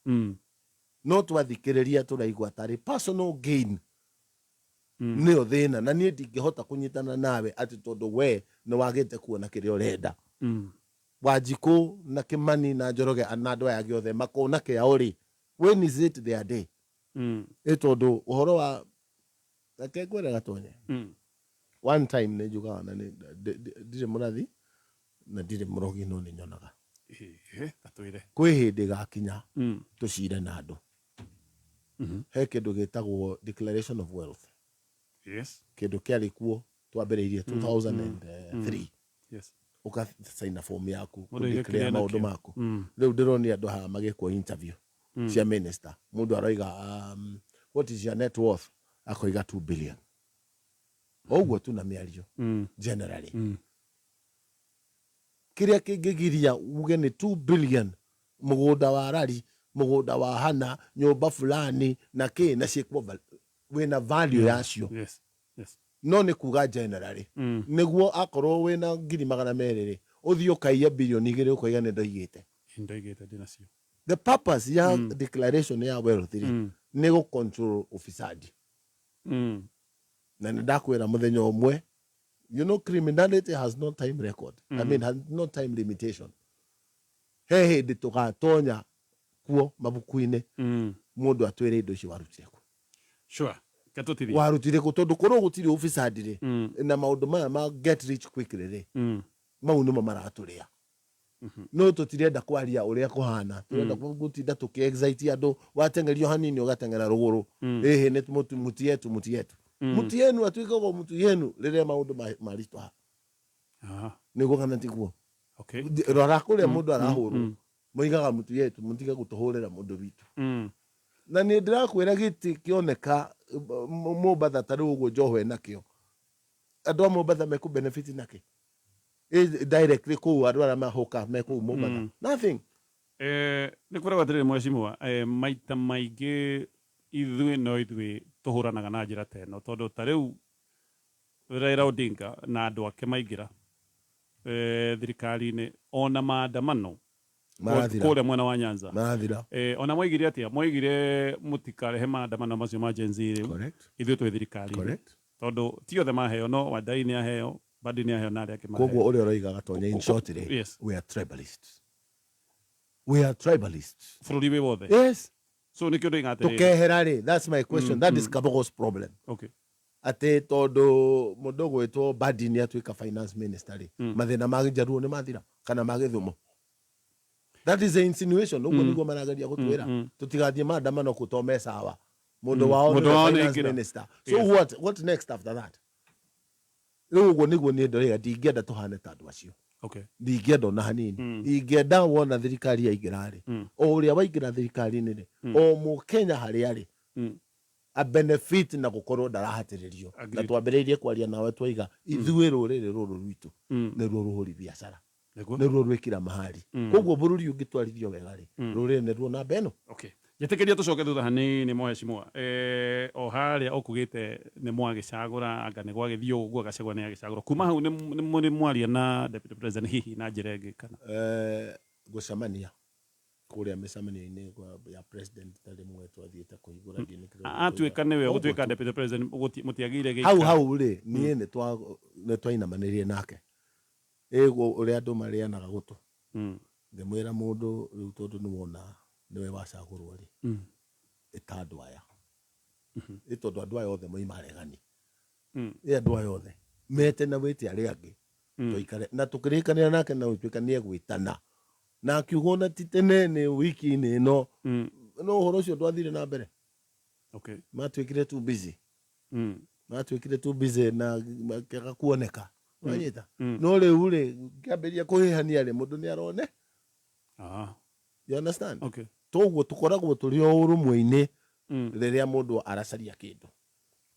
No twathikĩrĩria tũraigua tarĩ personal gain nĩyo thĩna, na niĩ ndingĩhota kũnyitana nawe atĩ tondũ we nĩ wagĩte kuona kĩrĩa ũrenda. Wanjikũ na Kĩmani na Njoroge na andũ aya angĩ othe makona kĩao rĩ, when is it their day? Ĩ tondũ ũhoro wa reke ngwĩre Gatonye. One time nĩ njugaga na ndirĩ mũrathi na ndirĩ mũrogi no nĩ nyonaga. Gatwĩre. Kwĩ hĩndĩ gakinya tũcire na andũ. He kĩndũ gĩtagwo declaration of wealth. Kĩndũ kĩarĩ kuo twambĩrĩirie 2003. Ũgacaina form yaku, Mũndũ aige kũ-declare kĩrĩa maũndũ nakĩo. maku. Rĩu ndĩronia andũ haha magĩkwo interview cia minister. Mũndũ aroiga, what is your net worth? Akoiga 2 billion. Ũguo tu na mĩario. Generally. Kĩrĩa kĩngĩgiria uge nĩ 2 billion mũgũnda wa Rari, mũgũnda wa Hana, nyũmba fulani na kĩ na ciĩkwo wĩna value yacio. Yes. Yes. No nĩ kuga generally. Nĩguo akorwo wĩna 200,000 rĩ, ũthiĩ ũkaiye 2 birioni ũkoiga nĩ ndoigĩte. Ndoigĩte ndĩnacio. The purpose ya declaration ya wealth rĩ, nĩ gũ control ufisadi. Na nĩ ndakwĩra mũthenya ũmwe, you know criminality has no time record. I mean has no time limitation. He hĩndĩ tũgatonya kuo mabuku-inĩ, mũndũ atwĩre indo icio warutire kũ. Sure. Gatũtithie. Warutire kũ tondũ korwo gũtirĩ ufisadi rĩ, na maũndũ maya ma get rich quickly rĩ, mau nĩmo maratũrĩa. No tũtirenda kwaria ũrĩa kũhana, tũrenda gũtinda tũkĩ excite andũ, wateng'erio hanini ũgateng'era rũgũrũ. Ĩhĩ nĩ muti yetu, muti yetu. Muti yenu atuĩkaga mutu yenu rĩrĩa maũndũ maritũha. Nĩguo kana tiguo? Rora kũrĩa mũndũ arahũrwo. Moigaga mutu yetu, mũtige gũtũhũrĩra mũndũ witũ. Na nĩ ndĩrakwĩra gĩtĩ kĩoneka Mombatha ta rĩu ũguo Joho enakĩo. Andũ a Mombatha mekũ benefit nakĩ? Directly kũu andũ arĩa mahũka me kũu Mombatha. Nothing. Nĩ kwĩragwo atĩrĩrĩ mheshimiwa, maita maingĩ ithuĩ no ithuĩ tũhũranaga na njĩra ta ĩno tondũ ta rĩu Raila Odinga na andũ ake maingĩra thirikari-inĩ ona maandamano Marathira. kũrĩa mwena wa Nyanza. Marathira. Ona moigire atĩa? Moigire mũtikarehe maandamano macio ma Gen Z rĩu. Ithuĩ twĩ thirikari-inĩ. Tondũ ti othe maheo, no Wandayi nĩ aheo, Mbadi nĩ aheo na arĩa angĩ maheo. Koguo ũrĩa ũroiga Gatonye in short rĩ, we are tribalists. We are tribalists. Bũrũri wĩ wothe. Yes. So nĩkĩo ndoiga atĩrĩrĩ. Tũkehera rĩ, that's my question. That is Kabogo's problem. Atĩ tondũ mũndũ ũgwĩtwo Mbadi nĩ atuĩka finance minister rĩ, mathĩna ma Jaluo nĩ mathira kana ma Gĩthumo? That is the insinuation ũguo nĩguo marageria gũtwĩra tũtigathiĩ maandamano kũ to me sawa mũndũ wao Mũndũ nĩwe wao nĩ finance aingĩra. minister. So what next after that? Rĩu ũguo nĩguo niĩ ndĩraiga ndingĩenda tũhane ta andũ acio. Ndingĩenda ona hanini. Ingĩenda wona thirikari yaingĩra rĩ, o ũrĩa waingĩra thirikari-inĩ rĩ, o mũkenya harĩa arĩ a benefit na gũkorwo ndarahatĩrĩrio. Na twambĩrĩirie kwaria nawe twaiga ithuĩ rũrĩrĩ rũrũ rwitũ nĩruo rũhũri biacara, nĩruo rwĩkĩra mahari. Koguo bũrũri ũngĩtwarithio wega rĩ, rũrĩrĩ nĩruo namba ĩno. Okay. Njĩtĩkĩria tũcoke thutha hanini mheshimiwa. O harĩa ũkugĩte nĩ mwagĩcagũra anga nĩ gwagĩthiĩ ũguo Gachagua nĩ agĩcagũra. Kuma hau nĩ mũrĩ mwaria na deputy president hihi na njĩra ĩngĩ kana? Gũcemania kũrĩa mĩcemanio-inĩ ya president ta rĩmwe twathiĩte kũhingũra ndiũĩ nĩkĩo Atuĩka nĩwe ũgũtuĩka deputy president mũtiagĩire Hau gĩikaro. Hau rĩ, niĩ nĩ twainamanĩrie nake ĩguo ũrĩa andũ marĩanaga gũtũ. Ngĩmwĩra mũndũ rĩu tondũ nĩ wona nĩwe wacagũrwo rĩ, ĩta andũ aya. Ĩ tondũ andũ aya othe moima aregani. Ĩ andũ aya othe mete na wĩte arĩa angĩ tũikare na tũkĩrĩkanĩra nake na gũtuĩka nĩ egwĩtana na akiuga ona ti tene nĩ wiki-inĩ ĩno. No ũhoro ũcio ndwathire na mbere. Matuĩkire too busy. Matuĩkire too busy na makĩaga kuoneka. Wanyita? No rĩu rĩ, ngĩambĩrĩria kũhĩhania rĩ, mũndũ nĩ arone. You understand? Toguo tũkoragwo tũrĩ o ũrũmwe-inĩ rĩrĩa mũndũ aracaria kĩndũ.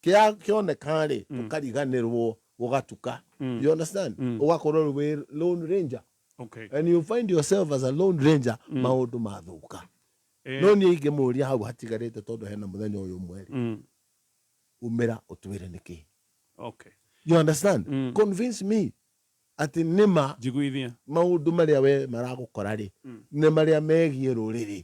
Kĩa kĩoneka rĩ, tũkariganĩrwo gũgatuka. You understand? Ũgakorwo rĩu wĩ lone ranger. And you find yourself as a lone ranger, maũndũ mathũka. No niĩ ingĩmũria hau hatigarĩte tondũ hena mũthenya ũyũ ũmwe rĩ, umĩra ũtwĩre nĩkĩ. You understand? Convince me atĩ nĩma Njiguithia. maũndũ marĩa we maragũkora rĩ, nĩ marĩa megiĩ rũrĩrĩ.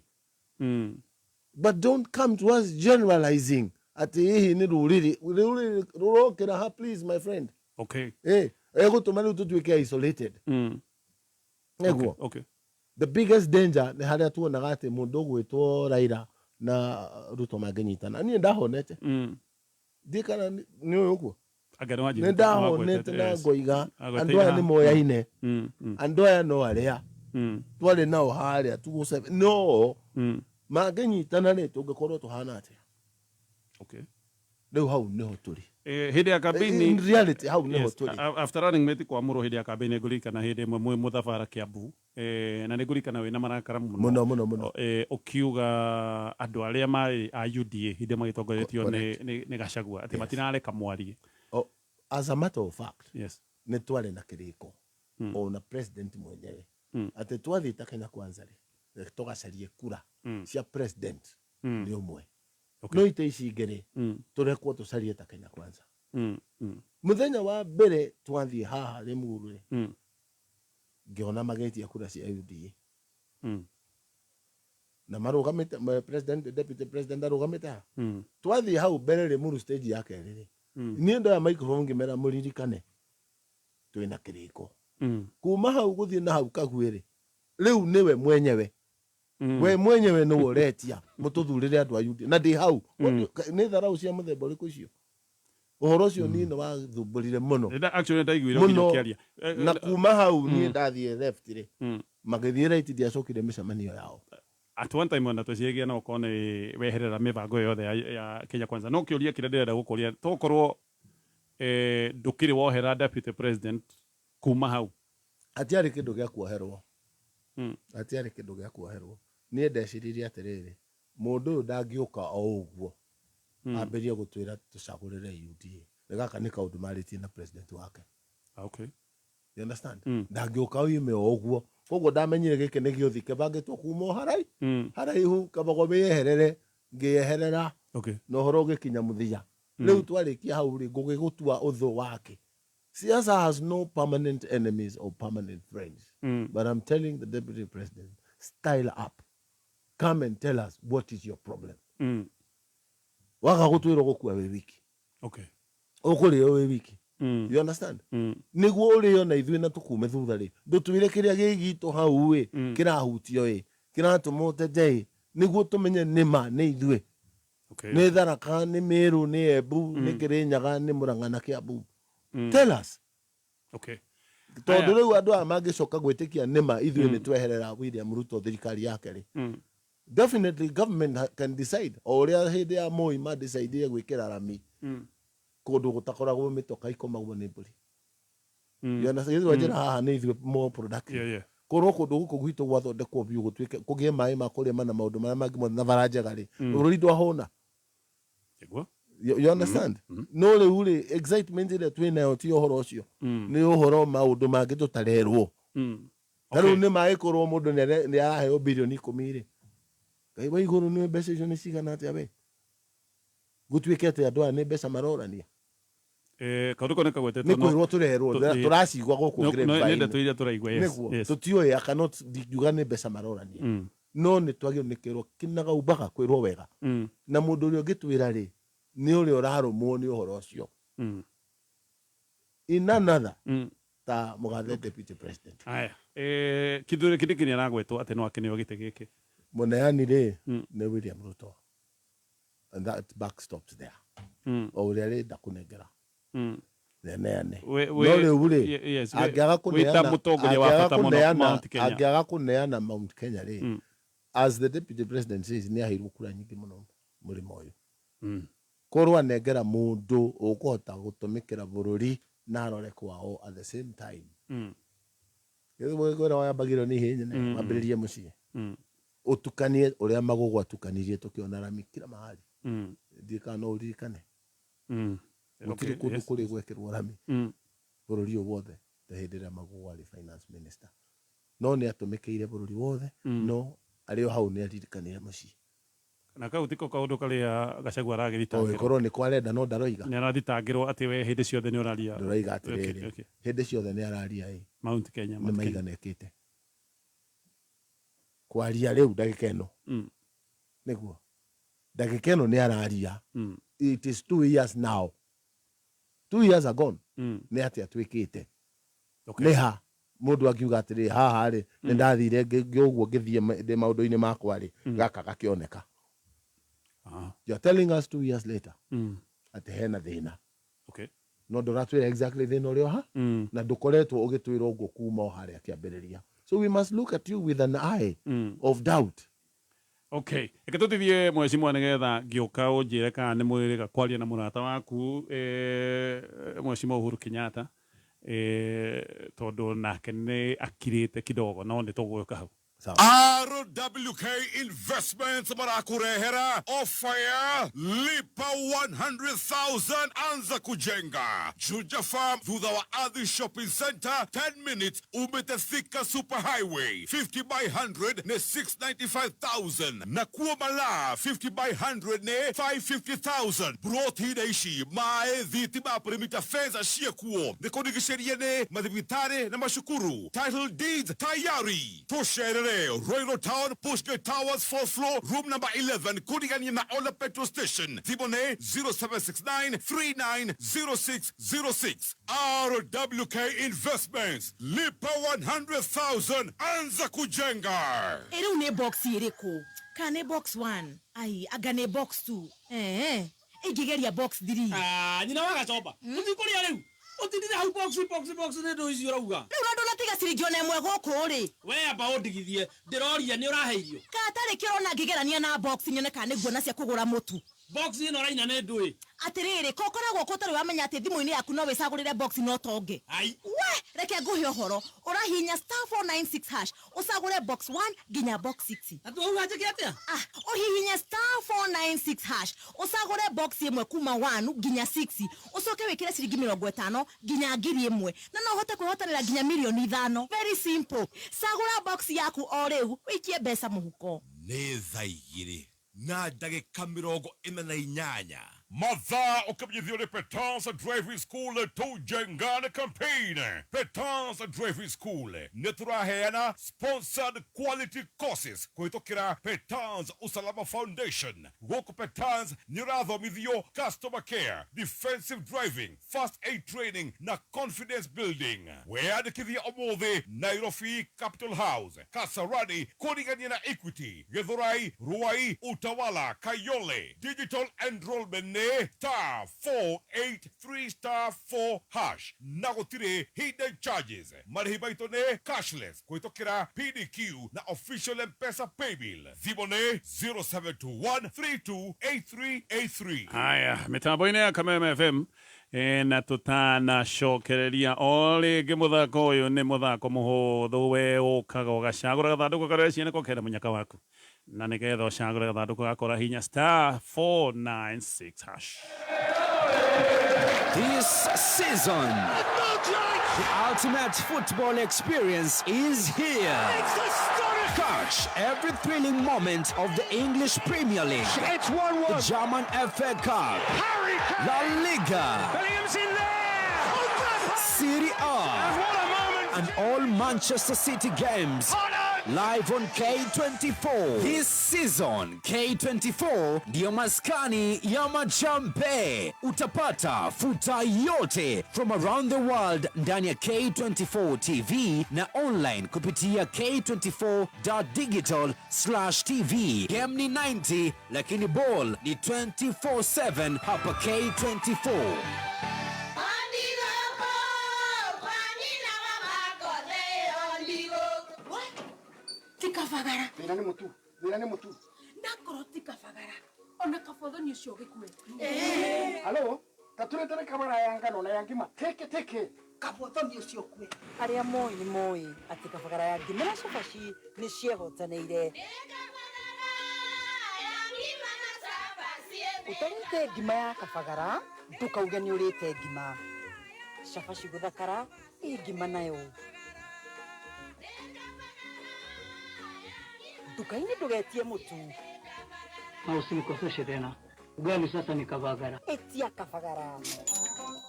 But don't come to us generalizing atĩ hihi nĩ rũrĩrĩ rũrĩrĩ rũrokĩra ha, please my friend. Egũtũma rĩu tũtuĩke isolated. Nĩguo. The biggest danger nĩ harĩa tuonaga atĩ mũndũ ũgwĩtwo Raila na Ruto mangĩnyitana. Niĩ ndahonete. Ndiĩ kana nĩ ũyũ ũguo. Anga nĩ wanjĩrĩte Nĩ ndahonete na ngoiga andũ aya nĩ moyaine. Andũ aya no arĩa twarĩ nao harĩa 207 no mangĩnyitana rĩ, tũngĩkorwo tũhana atĩa? Rĩu hau nĩho tũrĩ. Hĩndĩ ya campaign. In reality hau nĩho tũrĩ. After running mate kwamũrwo hĩndĩ ya campaign ngũririkana hĩndĩ ĩmwe mwĩ mũthabara Kiambu, na nĩ ngũririkana wĩna marakara mũno. Mũno, mũno, mũno. Ũkiuga andũ arĩa marĩ a UDA hĩndĩ ĩyo magĩtongoretio nĩ Gachagua atĩ matirareka mwarie. Oh, as a matter of fact, nĩ twarĩ na kĩrĩko ona president mwenyewe atĩ twathiĩ ta Kenya Kwanza rĩ, reke tũgacarie kura cia president nĩ ũmwe. No ite ici ingĩ rĩ, tũrekwo tũcarie ta Kenya Kwanza. Mũthenya wa mbere twathiĩ haha Limuru rĩ, ngĩona magĩtia kura cia UDA. Na marũgamĩte, president, deputy president arũgamĩte haha. Twathiĩ hau mbere Limuru stage ya kerĩ rĩ, niĩ ndoya microphone ngĩmera mũririkane twĩna kĩrĩko. Kuma hau gũthiĩ na hau Kagwĩ rĩ, rĩu nĩwe mwenyewe. We mwenyewe nĩwe ũretia mũtũthurĩre andũ a UDA na ndĩ hau. Nĩ tharau cia mũthemba ũrĩkũ icio? Ũhoro ũcio niĩ nĩ wathumbũrire mũno. Actually ndaiguire Mũno. nginya ũkĩaria. Na kuma hau niĩ ndathiĩ left rĩ, magĩthiĩ right, ndiacokire mĩcemanio yao. At one time ona twĩciragia no ũkorwo nĩ weherera mĩbango yothe ya Kenya Kwanza. No kĩũria kĩrĩa ndĩrenda gũkũria, tokorwo ndũkĩrĩ wohera deputy president kuma hau? Hatiarĩ kĩndũ gĩa kuoherwo. Hatiarĩ kĩndũ gĩa kuoherwo. Niĩ ndeciririe atĩrĩrĩ, mũndũ ũyũ ndangĩũka o ũguo ambĩrĩrie gũtwĩra tũcagũrĩre UDA. Nĩ gaka nĩ kaũndũ marĩtie na president wake. You understand? Ndangĩũka oime o ũguo. Koguo ndamenyire gĩkĩ nĩ gĩũthi kĩbangĩtwo kuma o haraihu, kaba wĩyeherere, ngĩyeherera na ũhoro ũgĩkinya mũthia. Rĩu twarĩkia hau rĩ, ngũgĩgũtua ũthũ wake. Siasa has no permanent enemies or permanent friends. But I'm telling the deputy president, style up. Come and tell us what is your problem. Waga gũtwĩra ũgũkua wĩ wiki. Ũkũrĩo wĩ wiki. You understand? Nĩguo ũrĩo na ithuĩ na tũkume thutha rĩ, ndũtwĩre kĩrĩa gĩ gitũ hau ĩ, kĩrahutio ĩ, kĩratũma ũtete ĩ, nĩguo tũmenye nĩma nĩ ithuĩ. Nĩ Tharaka, nĩ Meru, nĩ Embu, nĩ Kĩrĩnyaga, nĩ Murang'a na Kiambu. Tell us. Tondũ rĩu andũ aya mangĩcoka gwĩtĩkia nĩma ithuĩ nĩ tweherera William Ruto thirikari yake rĩ, definitely government can decide o ũrĩa hĩndĩ ya Moi ma decidire gwĩkĩra rami kũndũ gũtakoragwo mĩtoka ikomagwo nĩ mbũri. You understand? Githĩ njĩra haha nĩ ithuĩ more productive. Korwo kũndũ gũkũ gwitũ gwathondekwo biũ gũtuĩke kũgĩe maĩ ma kũrĩma na maũndũ marĩa mangĩ mothe na bara njega rĩ, bũrũri ndwahũna. Nĩguo. You understand? No rĩu rĩ, excitement ĩrĩa twĩ nayo ti ũhoro ũcio, nĩ ũhoro maũndũ mangĩ tũtarerwo. Ta rĩu nĩ magĩkorwo mũndũ nĩ araheo birioni 10 rĩ, Ngai wa igũrũ nĩ mbeca icio nĩ cigana atĩa we, gũtuĩke atĩ andũ aya nĩ mbeca marorania. Kaũndũ kau nĩ kagwetetwo. Nĩ kwĩrwo tũrerwo, tũracigua gũkũ Nĩ grapevine. ndeto iria tũraigua, yes. Nĩguo tũtiũĩ, I cannot, ndingiuga nĩ mbeca marorania, no nĩ twagĩrĩirwo nĩ kwĩrwo kinagaubaga, kwĩrwo wega, na mũndũ ũrĩa ũngĩtwĩra rĩ, nĩ ũrĩa ũrarũmwo nĩ ũhoro ũcio in another ta mũgathe deputy president. Aya, Kithure Kindiki nĩ aragwetwo atĩ no akĩneo gĩtĩ gĩkĩ. Mũneani rĩ, nĩ William Ruto, and that buck stops there. O ũrĩa arenda kũnengera neneane. No rĩu rĩ, angĩaga wĩ ta kũneana mũtongoria wa angĩaga bata mũno kũneana Mount Kenya. Angĩaga kũneana Mount Kenya rĩ, as the deputy president says, nĩ aheirwo kura nyingĩ mũno mũrĩmo ũyũ. Korwo anengera mũndũ ũkũhota gũtũmĩkĩra bũrũri na arore kwao at the same time. Kwĩra wambagĩrwo nĩ ihĩĩ nyene, wambĩrĩrie mũciĩ, ũtukanie ũrĩa Magogo atukanirie tũkĩona rami kila mahali. Ndiĩ kana no ũririkane. Gũtirĩ kũndũ kũrĩ gwekĩrwo rami bũrũri ũyũ wothe ta hĩndĩ ĩrĩa Magogo arĩ finance minister, no nĩ atũmĩkĩire bũrũri wothe, no arĩ o hau nĩ aririkanire mũciĩ. Na kau tiko kaũndũ karĩa Gachagua aragĩthitangĩrwo? Ĩkorwo nĩ ko arenda no ndaroiga. Nĩ arathitangĩrwo atĩ we hĩndĩ ciothe nĩ ũraria. Ndũroiga atĩrĩrĩ, hĩndĩ ciothe nĩ araria ĩ. Mount Kenya. Nĩ Mount Kenya. maigana ĩkĩte kwaria rĩu ndagĩka ĩno. Nĩguo ndagĩka ĩno nĩ araria. It is 2 years now, 2 years are gone. Nĩ atĩa twĩkĩte? Nĩ ha mũndũ angiuga atĩrĩ, haha rĩ, nĩ ndathire ũguo ngĩthiĩ ndĩ maũndũ-inĩ makwa rĩ, gaka gakĩoneka? You are telling us 2 years later atĩ hena thĩna, no ndũratwĩra exactly thĩna ũrĩa ha, na ndũkoretwo ũgĩtwĩra ũguo kuma o harĩa kĩambĩrĩria, so we must look at you with an eye of doubt. Okay, reke tũtithie mheshimiwa nĩgetha ngĩũka ũnjĩre kana nĩ mwĩrĩga kwaria na mũrata waku, mheshimiwa Uhuru Kenyatta, tondũ nake nĩ akirĩte kidogo, no nĩ tũgũka hau. RWK Investments marakurehera ofa ya lipa 100,000 anza kujenga. Juja Farm thutha wa Ardhi Shopping Center, 10 minutes umete Thika Super Highway, 50 by 100 ne 695,000, na kuo Malaa 50 by 100 ne 550,000. Broti ici mae thitima, perimeter fence ciekuo, nĩ kũrigicĩrie nĩ mathibitarĩ na macukuru, title deeds tayari. Tũcerere Royal Town, Pushgate Towers, fourth floor, room number 11, kũrigania na Ola petrol station. Thimũ nĩ 0769 390606. RWK Investments, lipa 100,000 anza kujenga. Ĩ rĩu nĩ box ĩrĩkũ? Kana nĩ box 1? Ai, anga nĩ box 2? Ingĩgeria box 3. Ah, nyina wa Gacomba, ũthiĩ kũrĩa rĩu ũtindire hau box box box nĩ ndũ icio ũrauga. Rĩu na ndũnatiga ciringi ona ĩmwe gũkũ rĩ. We amba ũndigithie, ndĩroria nĩ ũrahe irio. Kana tarĩ kĩo ũrona ngĩgerania na box nyone kana nĩ nguona cia kũgũra mũtu. Box ĩno ũraina nĩ ndũĩ? Atĩrĩrĩ, ko ũkoragwo kũ ũtarĩ wamenya atĩ thimũ-inĩ yaku no wĩcagũrĩre box no tonge? Ai. We reke ngũhe ũhoro, ũrahihinya *496# ũcagũre box 1 nginya box 6. Na tuauga njĩke atĩa? Ah, ũhihinye *496# ũcagũre box ĩmwe kuma 1 nginya 6, ũcoke wĩkĩre ciringi 50 nginya 1,000, na no ũhote kwĩhotanĩra nginya mirioni 5. Very simple, cagũra box yaku o rĩu ũikie mbeca mũhuko. Nĩ thaa 2 na ndagĩka 48. Mathaa ũkĩmenyithio nĩ Petans Driving School Tũjengane campaign. Petans Driving School nĩ tũraheana sponsored quality courses kũhĩtũkĩra Petans Usalama Foundation. Gũkũ Petans nĩ ũrathomithio customer care, defensive driving, first aid training na confidence building. Weyandĩkithia ũmũthĩ Nairobi Capital House, Kasarani kũrigania na Equity, Githurai, Ruai, Utawala, Kayole. Digital enrollment nĩ nĩ star 483 star 4 hash na gũtirĩ hidden charges. Marĩhi maitũ nĩ cashless kũhĩtũkĩra PDQ na official M-Pesa paybill. Thimũ nĩ 0721328383. Haya, mitambo-inĩ ya Kameme FM e, na tutanacokereria o rĩngĩ mũthako ũyũ nĩ mũthako mũhũthũ we ũkaga ũgacagũra gathandũkũ karĩa ciana nĩko kenda mũnyaka waku na nĩgetha ũcagũre gathandũkũ gakora hinya star 496 hash. This season, the ultimate football experience is here. Catch every thrilling moment of the English Premier League. It's 1-1. The German FA Cup. Harry Kane. La Liga. Bellingham's in there. Serie A. And what a moment. And all Manchester City games. Live on K24. This season, K24 ndiyo maskani ya majambe. Utapata futa yote from around the world ndani ya K24 TV na online kupitia k24.digital/tv. Game ni 90 lakini ball ni 24/7 hapa K24. Tikabagara. Thĩna nĩ mũtu. Thĩna nĩ mũtu. Ndakorwo ti kabagara. Ona kabothoni ũcio ũgĩkue. Halo, ta tũretere kabara ya ngano na ya ngima. Teke teke. Kabothoni ũcio ũkue. Arĩa moĩ nĩ moĩ atĩ kabagara ya ngima na cabaci nĩ ciehotanĩire. Ũtarĩte ngima ya kabagara ndũkauge nĩ ũrĩte ngima. Cabaci gũthakara ĩ ngima nayo. Nduka-inĩ ndũgetie mũtu. Na usinikoseshe tena. Ugali sasa ni kabagara. Etia kabagara.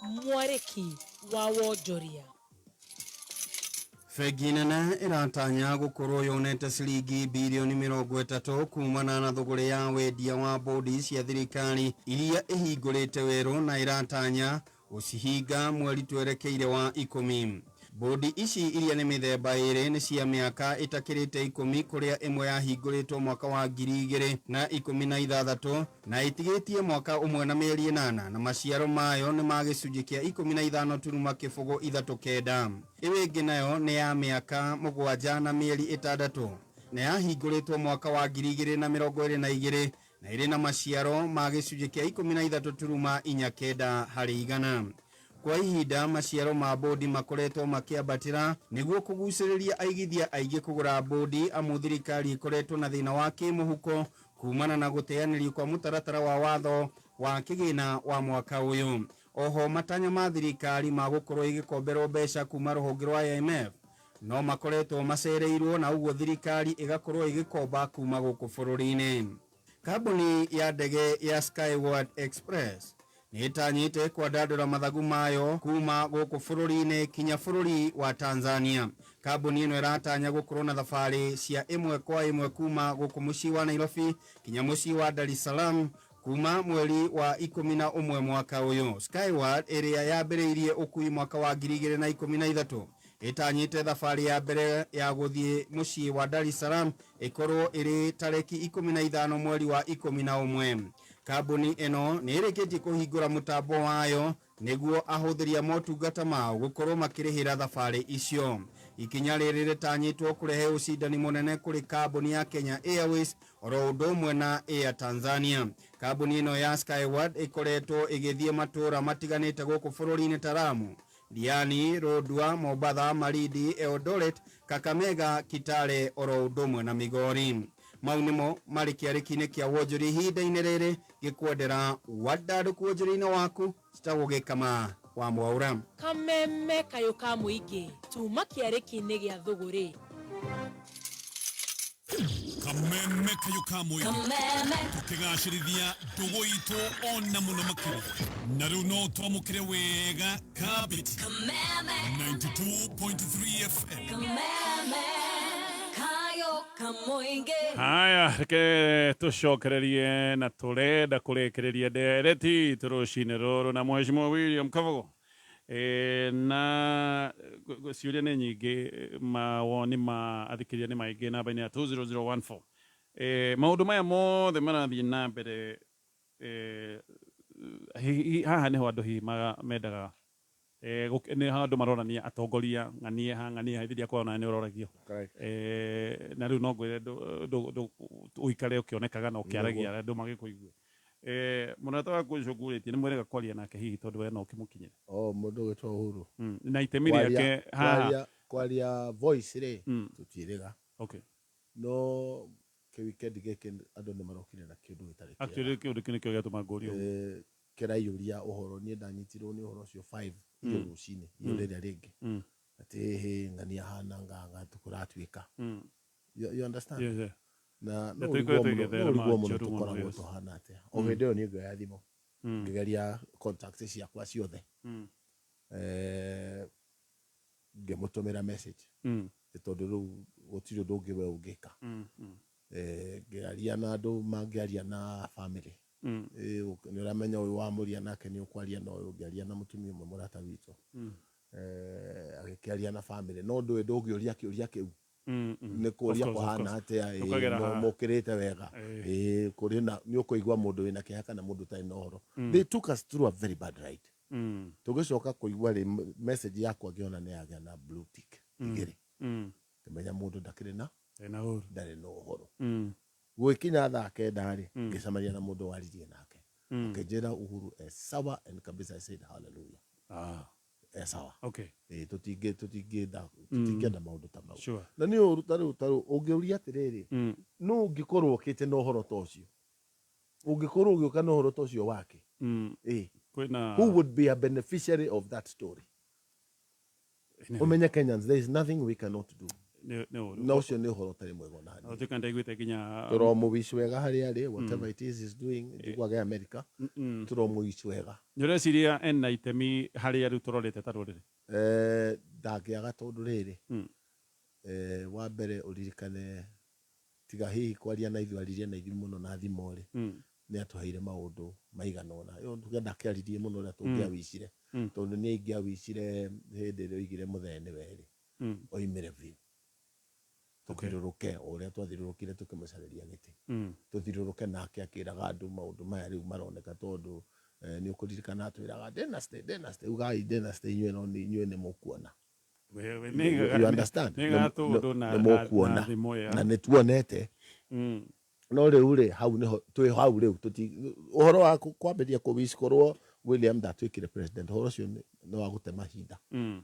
Mwarĩki wa wonjoria. Bengi nene ĩratanya gũkorwo yonete ciringi birioni 30 kumana na thũgũrĩ ya wendia wa bodi cia thirikari iria ĩhingũrĩte werũ na ĩratanya gũcihinga mweri twerekeire wa 10. Bodi ici iria nĩ mĩthemba ĩrĩ nĩ cia mĩaka ĩtakĩrĩte 10 kũrĩa ĩmwe yahingũrĩtwo mwaka wa 2016 na ĩtigĩtie mwaka ũmwe na mĩeri 8 na maciaro mayo nĩ ma gĩcunjĩ kĩa 15.039. Ĩyo ĩngĩ nayo nĩ ya mĩaka 7 na mĩeri 6 na yahingũrĩtwo mwaka wa 2022 na ĩrĩ na maciaro ma gĩcunjĩ kĩa 13.49 harĩ igana. Kwa ihinda maciaro ma bodi makoretwo makiambatĩra nĩguo kũgucĩrĩria aigithia aingĩ kũgũra bodi amu thirikari ĩkoretwo na thĩna wa kĩmũhuko kumana na gũteanĩrio kwa mũtaratara wa watho wa kĩgĩna wa mwaka ũyũ. Oho matanya ma thirikari ma gũkorwo ĩgĩkomberwo mbeca kuma rũhonge rwa IMF no makoretwo macereirwo na ũguo thirikari ĩgakorwo ĩgĩkomba kuma gũkũ bũrũri-inĩ. Kambuni ya ndege ya Skyward Express nĩĩtanyĩte kwandandũra mathagu mayo kuma gũkũ bũrũri-inĩ kinya bũrũri wa Tanzania. Kambuni ĩno ĩratanya gũkorwo na thabarĩ cia ĩmwe kwa ĩmwe kuma gũkũ mũciĩ wa Nairobi kinya mũciĩ wa Dar es Salaam kuma mweri wa 11 mwaka ũyũ. Skyward ĩrĩa yambĩrĩirie ũkui mwaka wa 2013 ĩtanyĩte thabarĩ ya mbere ya gũthiĩ mũciĩ wa Dar es Salaam ĩkorwo ĩrĩ tarĩki 15 mweri wa 11. Kambuni ĩno nĩ ĩrĩkĩtie kũhingũra mũtambo wayo nĩguo ahũthĩri a motungata mao gũkorwo makĩrĩhĩra thabarĩ icio. Ikinya rĩrĩ rĩtanyĩtwo kũrehe ũcindani mũnene kũrĩ kambuni ya Kenya Airways oro ũndũ ũmwe na Air Tanzania. Kambuni ĩno ya Skyward ĩkoretwo ĩgĩthiĩ matũũra matiganĩte gũkũ bũrũri-inĩ ta Lamu, Diani, Lodwar, Mombatha, Malindi, Eldoret, Kakamega, Kitale oro ũndũ ũmwe na Migori. Mau nĩmo marĩ kĩarĩki-inĩ kĩa wonjoria ihinda-inĩ rĩrĩ gĩkwendera wandandũku wonjoria-inĩ waku citagwo Gĩkama wa Mwaura. Kameme kayũ ka mũingĩ tuma kĩarĩki-inĩ gĩa thũgũrĩ. Kameme kayũ ka mũingĩ tũkĩgacĩrithia ndũgũ itũ ona mũno makĩria na rĩu no twamũkĩre wega kabiti 92.3 FM. Haya, reke tũcokererie na tũrenda kũrĩkĩrĩria ndereti rũcinĩ rũrũ na Mheshimiwa William Kabogo. Na ciũria nĩ nyingĩ, mawoni ma athikĩrĩria nĩ maingĩ namba-inĩ ya 20014. Maũndũ maya mothe marathiĩ na mbere, Hihi haha nĩho andũ hihi mendaga nĩ handũ maronania atongoria ng'anie ha ng'anie ha ithiria kwao na nĩ ũroragio. Na rĩu no ngwĩre ũikare ũkĩonekaga na ũkĩaragia andũ magĩkũigue. Mũrata waku ũcio ngũrĩtie nĩ mwĩrĩga kwaria nake hihi tondũ we no ũkĩmũkinyĩre? Oh, mũndũ ũgwĩtwo Uhuru. Na itemi rĩake haha. Kwaria voice rĩ, tũtiĩrĩga. Okay. No kĩwikendi gĩkĩ andũ nĩ marokire na kĩũndũ gĩtarĩ kĩega. Actually kĩũndũ kĩu nĩkĩo gĩatũma ngũrie ũguo. Kĩraiyũria ũhoro, niĩ ndanyitirwo nĩ ũhoro ũcio 5 iyo rũcinĩ, iyo rĩrĩa rĩngĩ. Atĩ hĩ ng'ania hana nganga tũkũratuĩka. You understand? Yes, yeah. Na no Na tũikorwo ũrigwo mũno, tũgĩtherema no ũrigwo mũno njũru mũno, tũkoragwo yes. tũhana atĩa. O hĩndĩ ĩyo niĩ ngĩoya thimũ, ngĩgeria contacts ciakwa ciothe. Ngĩmũtũmĩra message. Nĩ tondũ rĩu gũtirĩ ũndũ ũngĩ we ũngĩka. Ngĩaria na andũ mangĩaria na family. Nĩ ũramenya ũyũ wamũria nake nĩ ũkwaria na ũyũ, ngĩaria na mũtumia ũmwe mũrata witũ. Agĩkĩaria na family. No ndũĩ ndũngĩũria kĩũria kĩu. Nĩ kũria Of course, of kũhana course. atĩa, Ũkagera haha. mũkĩrĩte wega. Kũrĩ na, nĩ ũkũigua mũndũ wĩna kĩeha kana mũndũ ũtarĩ na ũhoro. They took us through a very bad ride. Tũgĩcoka kũigua rĩ, message yakwa ngĩona nĩ yagĩa na blue tick igĩrĩ. Ngĩmenya mũndũ ndakĩrĩ na Ndarĩ na ũhoro. Ndarĩ na ũhoro. Gũgĩkinya thaa kenda rĩ, ngĩcemania na mũndũ waririe nake. Akĩnjĩra Uhuru e sawa and kabisa I said hallelujah. E sawa. Okay. Tũtingĩenda maũndũ ta mau. Sure. Na nĩ ũru ta rĩu, ta rĩu, ũngĩũria atĩrĩrĩ, nũ ũngĩkorwo ũkĩte na ũhoro ta ũcio? Ũngĩkorwo ũgĩũka na ũhoro ta ũcio wake? Kwĩna Who would be a beneficiary of that story? Anyway. Ũmenye Kenyans, there is nothing we cannot do. Nĩ ũru. Na ũcio nĩ ũhoro ũtarĩ mwega ona hanini. Na ũtuĩka ndaiguĩte nginya Tũromũwish wega harĩa arĩ, whatever it is he's doing, njiguaga e America. Tũromũwish wega. Nĩ ũreciria ena itemi harĩa rĩu tũrorete ta rũrĩrĩ? Ndangĩaga tondũ rĩrĩ, wa mbere ũririkane tiga hihi kwaria na ithuĩ, aririe na ithuĩ mũno na thimũ rĩ, nĩ atũheire maũndũ maigana ũna. Ĩyo tuge ndakĩaririe mũno ũrĩa tũngĩawicire, tondũ nĩ ingĩawicire hĩndĩ ĩrĩa oigire mũthee nĩwe rĩ, oimĩre biũ. Tũthirũrũke o ũrĩa twathirũrũkire tũkĩmũcarĩria gĩtĩ. Tũthirũrũke nake akĩraga andũ maũndũ maya rĩu maroneka tondũ, nĩ ũkũririkana atwĩraga dynasty, dynasty, ugai dynasty inyuĩ no nĩ inyuĩ nĩ mũkuona. Wewe, You nĩ understand? nĩ gatũndũ Nĩ mũkuona. na thimũ ya. Na nĩ tuonete. No rĩu rĩ, hau nĩho, twĩ hau rĩu, tũti, ũhoro wa kwambĩrĩria kũwish korwo William ndatuĩkire president, ũhoro ũcio nĩ wa gũte mahinda.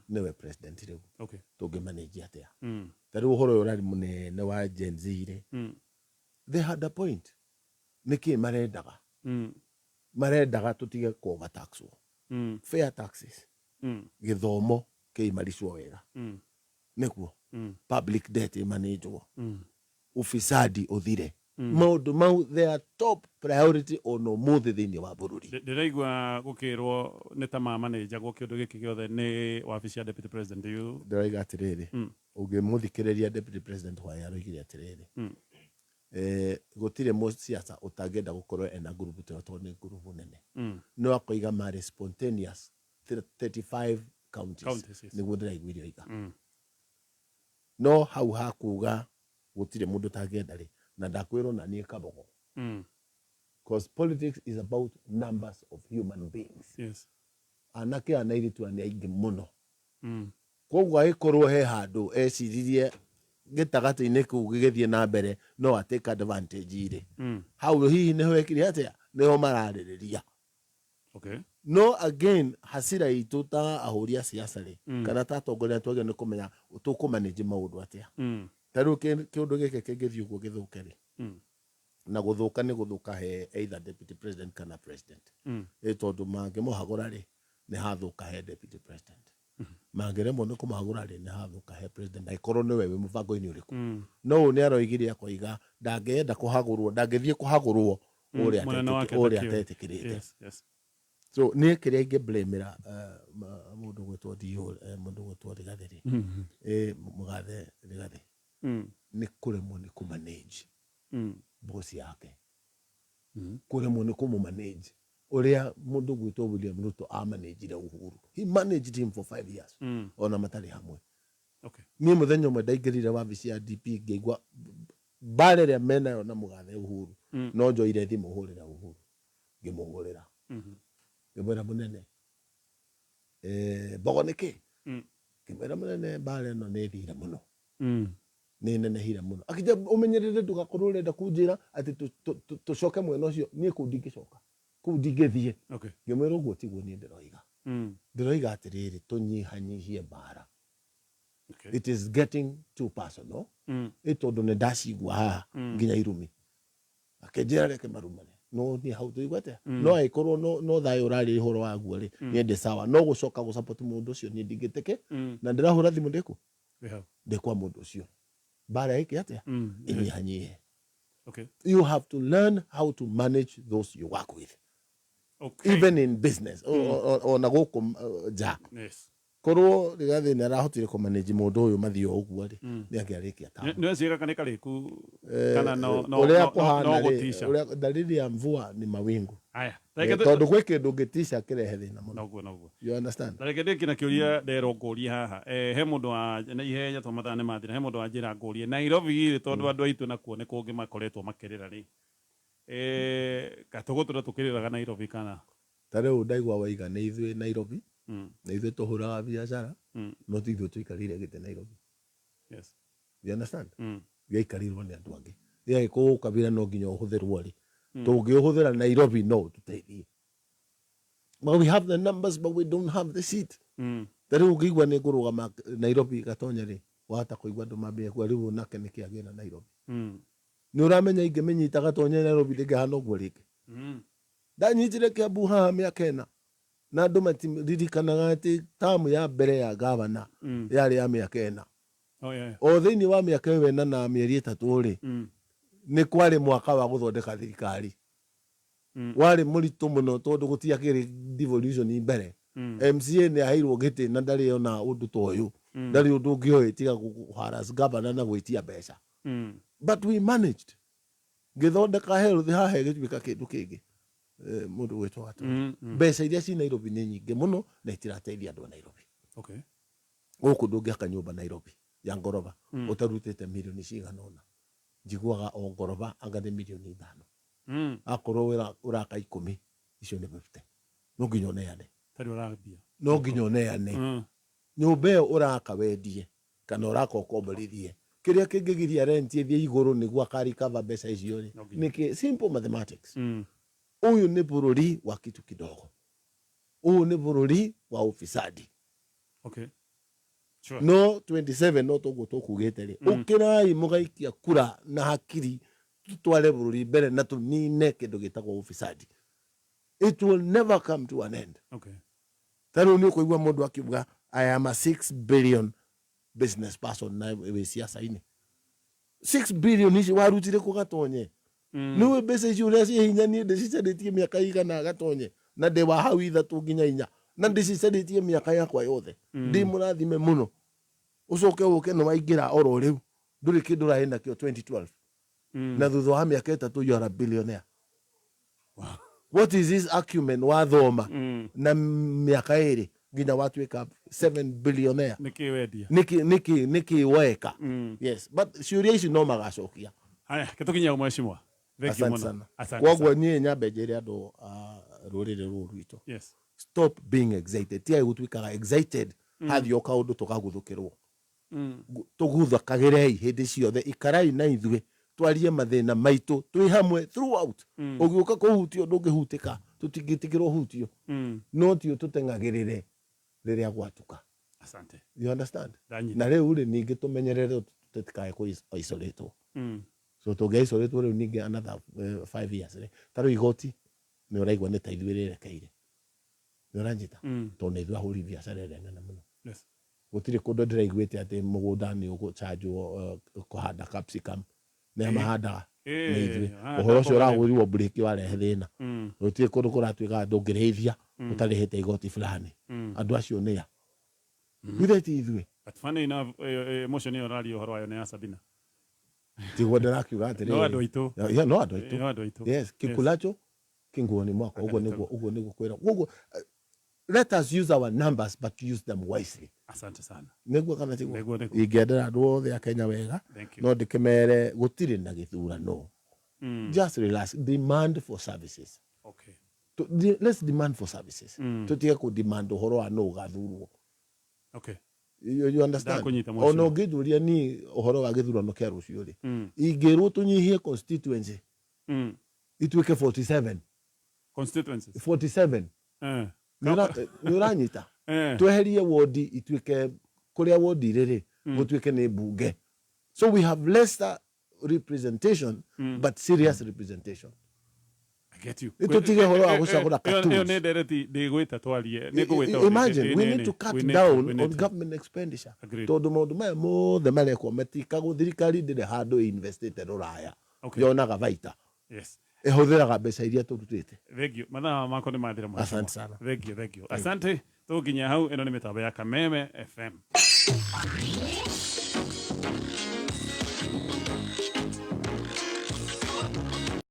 Nĩwe president rĩu. Okay. Tũngĩmanage atĩa? Ta rĩu ũhoro ũyũ ũrarĩ mũnene wa Gen Z rĩ. They had a point. Nĩkĩ marendaga? Marendaga tũtige kũ-overtaxwo. Fair taxes. Gĩthomo kĩimaricwo wega. Nĩguo. Public debt ĩmanĩnjwo. Ufisadi ũthire. Maũndũ mau they are top priority ona ũmũthĩ thĩinĩ wa bũrũri. Ndĩraigua gũkĩrwo nĩ ta mamanĩnjagwo kĩũndũ gĩkĩ gĩothe nĩ wabici ya Deputy President. Do you Ndĩraiga atĩrĩrĩ, ũngĩmũthikĩrĩria Deputy President Hwaĩ aroigire atĩrĩrĩ, gũtirĩ mũciaca ũtangĩenda gũkorwo ena ngurubu ta ĩyo tondũ nĩ ngurubu nene. No akoiga marĩ spontaneous 35 counties. Counties, yes. Nĩguo ndĩraiguire oiga. No hau hakuga gũtirĩ mũndũ ũtangĩenda rĩ, na ndakwĩrwo na niĩ Kabogo. Because politics is about numbers of human beings. Yes. Anake aya na airĩtu aya nĩ aingĩ mũno. Koguo agĩkorwo he handũ eciririe gĩtagatĩ-inĩ kĩu gĩgĩthiĩ na mbere no a take advantage rĩ. Hau hihi nĩho ekire atĩa? Nĩho mararĩrĩria. Okay. No again hasira itũ ta ahũri a siasa rĩ, kana ta atongoria twagĩrĩirwo nĩ kũmenya tũkũmanage maũndũ atĩa. Ta rĩu kĩũndũ gĩkĩ kĩngĩthiĩ ũguo gĩthũke rĩ, na gũthũka nĩ gũthũka he either deputy president kana president. Ĩ tondũ mangĩmũhagũra rĩ, nĩ hathũka he deputy president. Mangĩremwo nĩ kũmũhagũra rĩ, nĩ hathũka he president, angĩkorwo nĩwe wĩ mũbango-inĩ ũrĩkũ. No ũyũ nĩ aroigire akoiga ndangĩenda kũhagũrwo, ndangĩthiĩ kũhagũrwo Mũnene wake ũrĩa ndakĩũĩ. atetĩkĩrĩte. Yes, yes. So niĩ kĩrĩa ingĩblamĩra, mũndũ gwĩtwo DO, mũndũ gwĩtwo Rigathĩ rĩ, mũgathe Rigathĩ, nĩ kũremwo nĩ kũmanage boss yake. Kũremwo nĩ kũmũmanage ũrĩa mũndũ gwĩtwo William Ruto amanagire Uhuru. He managed him for 5 years. Ona matarĩ hamwe. Okay. Niĩ mũthenya ũmwe ndaingĩrire wabici ya DP ngĩigua mbara ĩrĩa menayo na mũgathe Uhuru. No njoire thimũ hũrĩra Uhuru. Ngĩmũhũrĩra. Ngĩmwĩra mũnene, mbogo nĩ kĩ? Ngĩmwĩra mũnene, mbara ĩno nĩ ĩthire mũno, nĩ nenehire mũno. Akĩnjĩra ũmenyerere ndũgakorwo ũrenda kũnjĩra atĩ tũcoke mwena ũcio, niĩ kũu ndingĩcoka, kũu ndingĩthiĩ. Ngĩmwĩra ũguo tiguo niĩ ndĩroiga. Ndĩroiga atĩrĩrĩ, tũnyihanyihie mbara. It is getting too personal. Ĩ tondũ nĩ ndacigua haha nginya irumi. Akĩnjĩra reke marumane, no niĩ hau tũigua atĩa? No angĩkorwo no thayũ ũrarĩ ũhoro waguo rĩ, niĩ ndĩ sawa. No gũcoka gũ support mũndũ ũcio niĩ ndingĩtĩkĩ. Na ndĩrahũra thimũ ndĩkũ? Ndĩ kwa mũndũ ũcio. Mbara ĩke atĩa? Ĩnyihanyihe. You have to learn how to manage those you work with. Even in business, ona gũkũ nja. Korwo Rigathĩ nĩ arahotire kũ manage mũndũ ũyũ mathiĩ o ũguo rĩ, nĩ angĩarĩkia tamu. Nĩ weciria gaka nĩ karĩku kana no no Ũrĩa no kũhana no rĩ, gũtica? Ũrĩa dalili ya mvua ni mawingu. Aya. Tondũ gwĩ kĩndũ ũngĩtica kĩrehe thĩna mũno. Noguo noguo. You understand? Na reke ndĩkie na kĩũria nderwo ngũrie haha. He mũndũ wa na ihenya tondũ mathaa nĩ mathira, he mũndũ wanjĩra ngũrie Nairobi rĩ, tondũ andũ aitũ nakuo nĩ kũngĩ makoretwo makĩrĩra rĩ, ka tũgũtũra tũkĩrĩraga Nairobi kana? Ta rĩu ndaigua waiga nĩ ithuĩ Nairobi, nĩ ithuĩ tũhũraga biacara, no ti ithuĩ tũikarĩire gĩtĩ Nairobi. You understand? Gĩaikarĩirwo nĩ andũ angĩ. Gĩagĩkorwo ũkabira no nginya ũhũthĩrwo rĩ, tũngĩũhũthĩra Nairobi no ũtũteithie. But we have the numbers, but we don't have the seat. Ta rĩu ũngĩigua nĩ ngũrũgama Nairobi Gatonya rĩ, wahota kũigua andũ mambĩrĩria kuga rĩu nake nĩkĩ agĩra Nairobi. Nĩ ũramenya ingĩmĩnyita Gatonya Nairobi ndĩngĩhana ũguo rĩngĩ. Ndanyitire Kiambu haha mĩaka 4 na andũ matiririkanaga atĩ tamu ya mbere ya gavana yarĩ ya mĩaka 4. Oh, yeah. O thĩinĩ wa mĩaka ĩyo 4 na mĩeri 3 rĩ, nĩ kwarĩ mwaka wa gũthondeka thirikari. Warĩ mũritũ mũno tondũ gũtiakĩrĩ devolution mbere. MCA nĩ aheirwo gĩtĩ na ndarĩ ona ũndũ ta ũyũ. Ndarĩ ũndũ ũngĩoĩ tiga kũ harass governor na gwĩtia mbeca. But we managed. Ngĩthondeka health haha ĩgĩtuĩka kĩndũ kĩngĩ. Mũndũ gwĩtwo Gatonya. Mbeca iria ci Nairobi nĩ nyingĩ mũno na itirateithia andũ a Nairobi. Gũkũ ndũngĩaka nyũmba Nairobi ya ngoroba ũtarutĩte mirioni cigana ũna. Njiguaga o ngoroba anga nĩ mirioni 5. Akorwo ũraka 10, icio nĩ 50. No nginya ũneane. Tarĩ ũrambia. No nginya ũneane. Nyũmba ĩyo ũraka wendie kana ũraka ũkomborithie. Kĩrĩa kĩngĩgiria rent ĩthiĩ igũrũ nĩguo aka recover mbeca icio rĩ, nĩkĩ? Simple mathematics. Ũyũ nĩ bũrũri wa kitu kidogo. Ũyũ nĩ bũrũri wa ufisadi. Sure. No 27 no toguo tũkugĩte rĩ, ũkĩrai mũgaikia kura na hakiri tutware bũrũri mbere na tũnine kĩndũ gĩtagwo ufisadi. It will never come to an end. Ta rĩu nĩ ũkũigua mũndũ akiuga I am a 6 billion business person na wĩ ciaca-inĩ. 6 billion ici warutire kũ Gatonye? Nĩũĩ mbeca ici ũrĩa ciĩ hinya, niĩ ndĩcicarĩtie mĩaka igana Gatonye, na ndĩ wa hau 3 nginya 4, na ndĩcicarĩtie mĩaka yakwa yothe. Ndĩ mũrathime mũno. Ũcoke ũke nĩ waingĩra oro rĩu, ndũrĩ kĩndũ ũrarĩ nakĩo 2012. Na thutha wa mĩaka 3 you are a billionaire. What is this acumen wathoma na mĩaka 2 nginya watuĩka 7 billionaire? Nĩkĩ wendia? Nĩkĩ weka? Yes, but ciũria ici no magacokia. Haya, kĩtũkinyia mheshimiwa. Thank you Asante mũno. sana. Asante Koguo sana. niĩ nyambe njĩre andũ a rũrĩrĩ rũrũ rwitũ. Stop being excited. Tigai gũtuĩkaga excited hathiĩ o kaũndũ tũkaguthũkĩrwo. Tũguthũkagĩrei hĩndĩ ciothe, ikarai na ithuĩ twarie mathĩna maitũ twĩ hamwe throughout. Ũgĩũka kũhutio ndũngĩhutĩka, tũtingĩtĩkĩra ũhutio. No ti ũtũteng'agĩrĩre rĩrĩa gwatuka. Asante. You understand? Ndanyita. Na rĩu rĩ ningĩ tũmenyerere tũtikae kũ isolatwo. So tũngĩ isolatwo rĩu ningĩ another 5 years rĩ, ta rĩu igoti nĩ ũraigua nĩ ta ithuĩ rĩrekeire. Nĩ ũranyita? Tondũ nĩ ithuĩ ahũri biacara ĩrĩa nene mũno. Gũtirĩ kũndũ ndĩraiguĩte atĩ mũgũnda nĩ ũgũchanjwo kũhanda capsicum. Nĩ mahandaga nĩ ithuĩ. Ũhoro ũcio ũrahũrirwo breki warehe thĩna. Gũtirĩ kũndũ kũratuĩka ndũngĩrĩithia ũtarĩhĩte igoti fulani. Andũ acio nĩ a? Ithuĩ ti ithuĩ. But funny enough, motion ĩyo ũraria ũhoro wayo nĩ ya Sabina. Tiguo ndĩrakiuga atĩrĩrĩ. No andũ aitũ. Yeah, no andũ aitũ. No andũ aitũ. Yes, kikulacho kinguoni mwako. Ũguo nĩguo, ũguo nĩguo kwĩra. Koguo let us use our numbers but use them wisely. Asante sana. Nĩguo kana tiguo? Nĩguo, nĩguo. Ingĩendera andũ othe a Kenya wega, Thank you. no ndĩkĩmere gũtirĩ na gĩthurano. Just relax, demand for services. Let's demand for services. Tũtige kũ demand ũhoro wa nũ ũgathurwo. Okay. You understand? Ndakũnyita Ona mheshimiwa. ũngĩnjũria niĩ ũhoro wa gĩthurano kĩa rũciũ rĩ, ingĩrwo tũnyihie constituency ituĩke 47. Constituencies. 47. Eh. Nĩ ũranyita? Eh. Tweherie wodi ituĩke kũrĩa wodi irĩ rĩ, gũtuĩke nĩ mbunge, so we have lesser representation but serious representation. I get you. Nĩ tũtige ũhoro wa gũcagũra Ĩyo ĩyo cartoons. nĩ ndereti ndĩgwĩta twarie. Nĩ ngũgwĩta. Imagine, we need to cut down on government expenditure. Agreed. Tondũ maũndũ maya mothe marekwo matikagwo, thirikari ndĩrĩ handũ investĩte rũraya Okay. yonaga baita. Yes. Ĩhũthĩraga mbeca iria tũrutĩte. Thank you. Mathaa makwa nĩ mathira mheshimiwa. Asante sana. Thank you, thank you. Thank you. Asante. Tũgũkinyia hau, ĩno nĩ mĩtambo ya Kameme FM.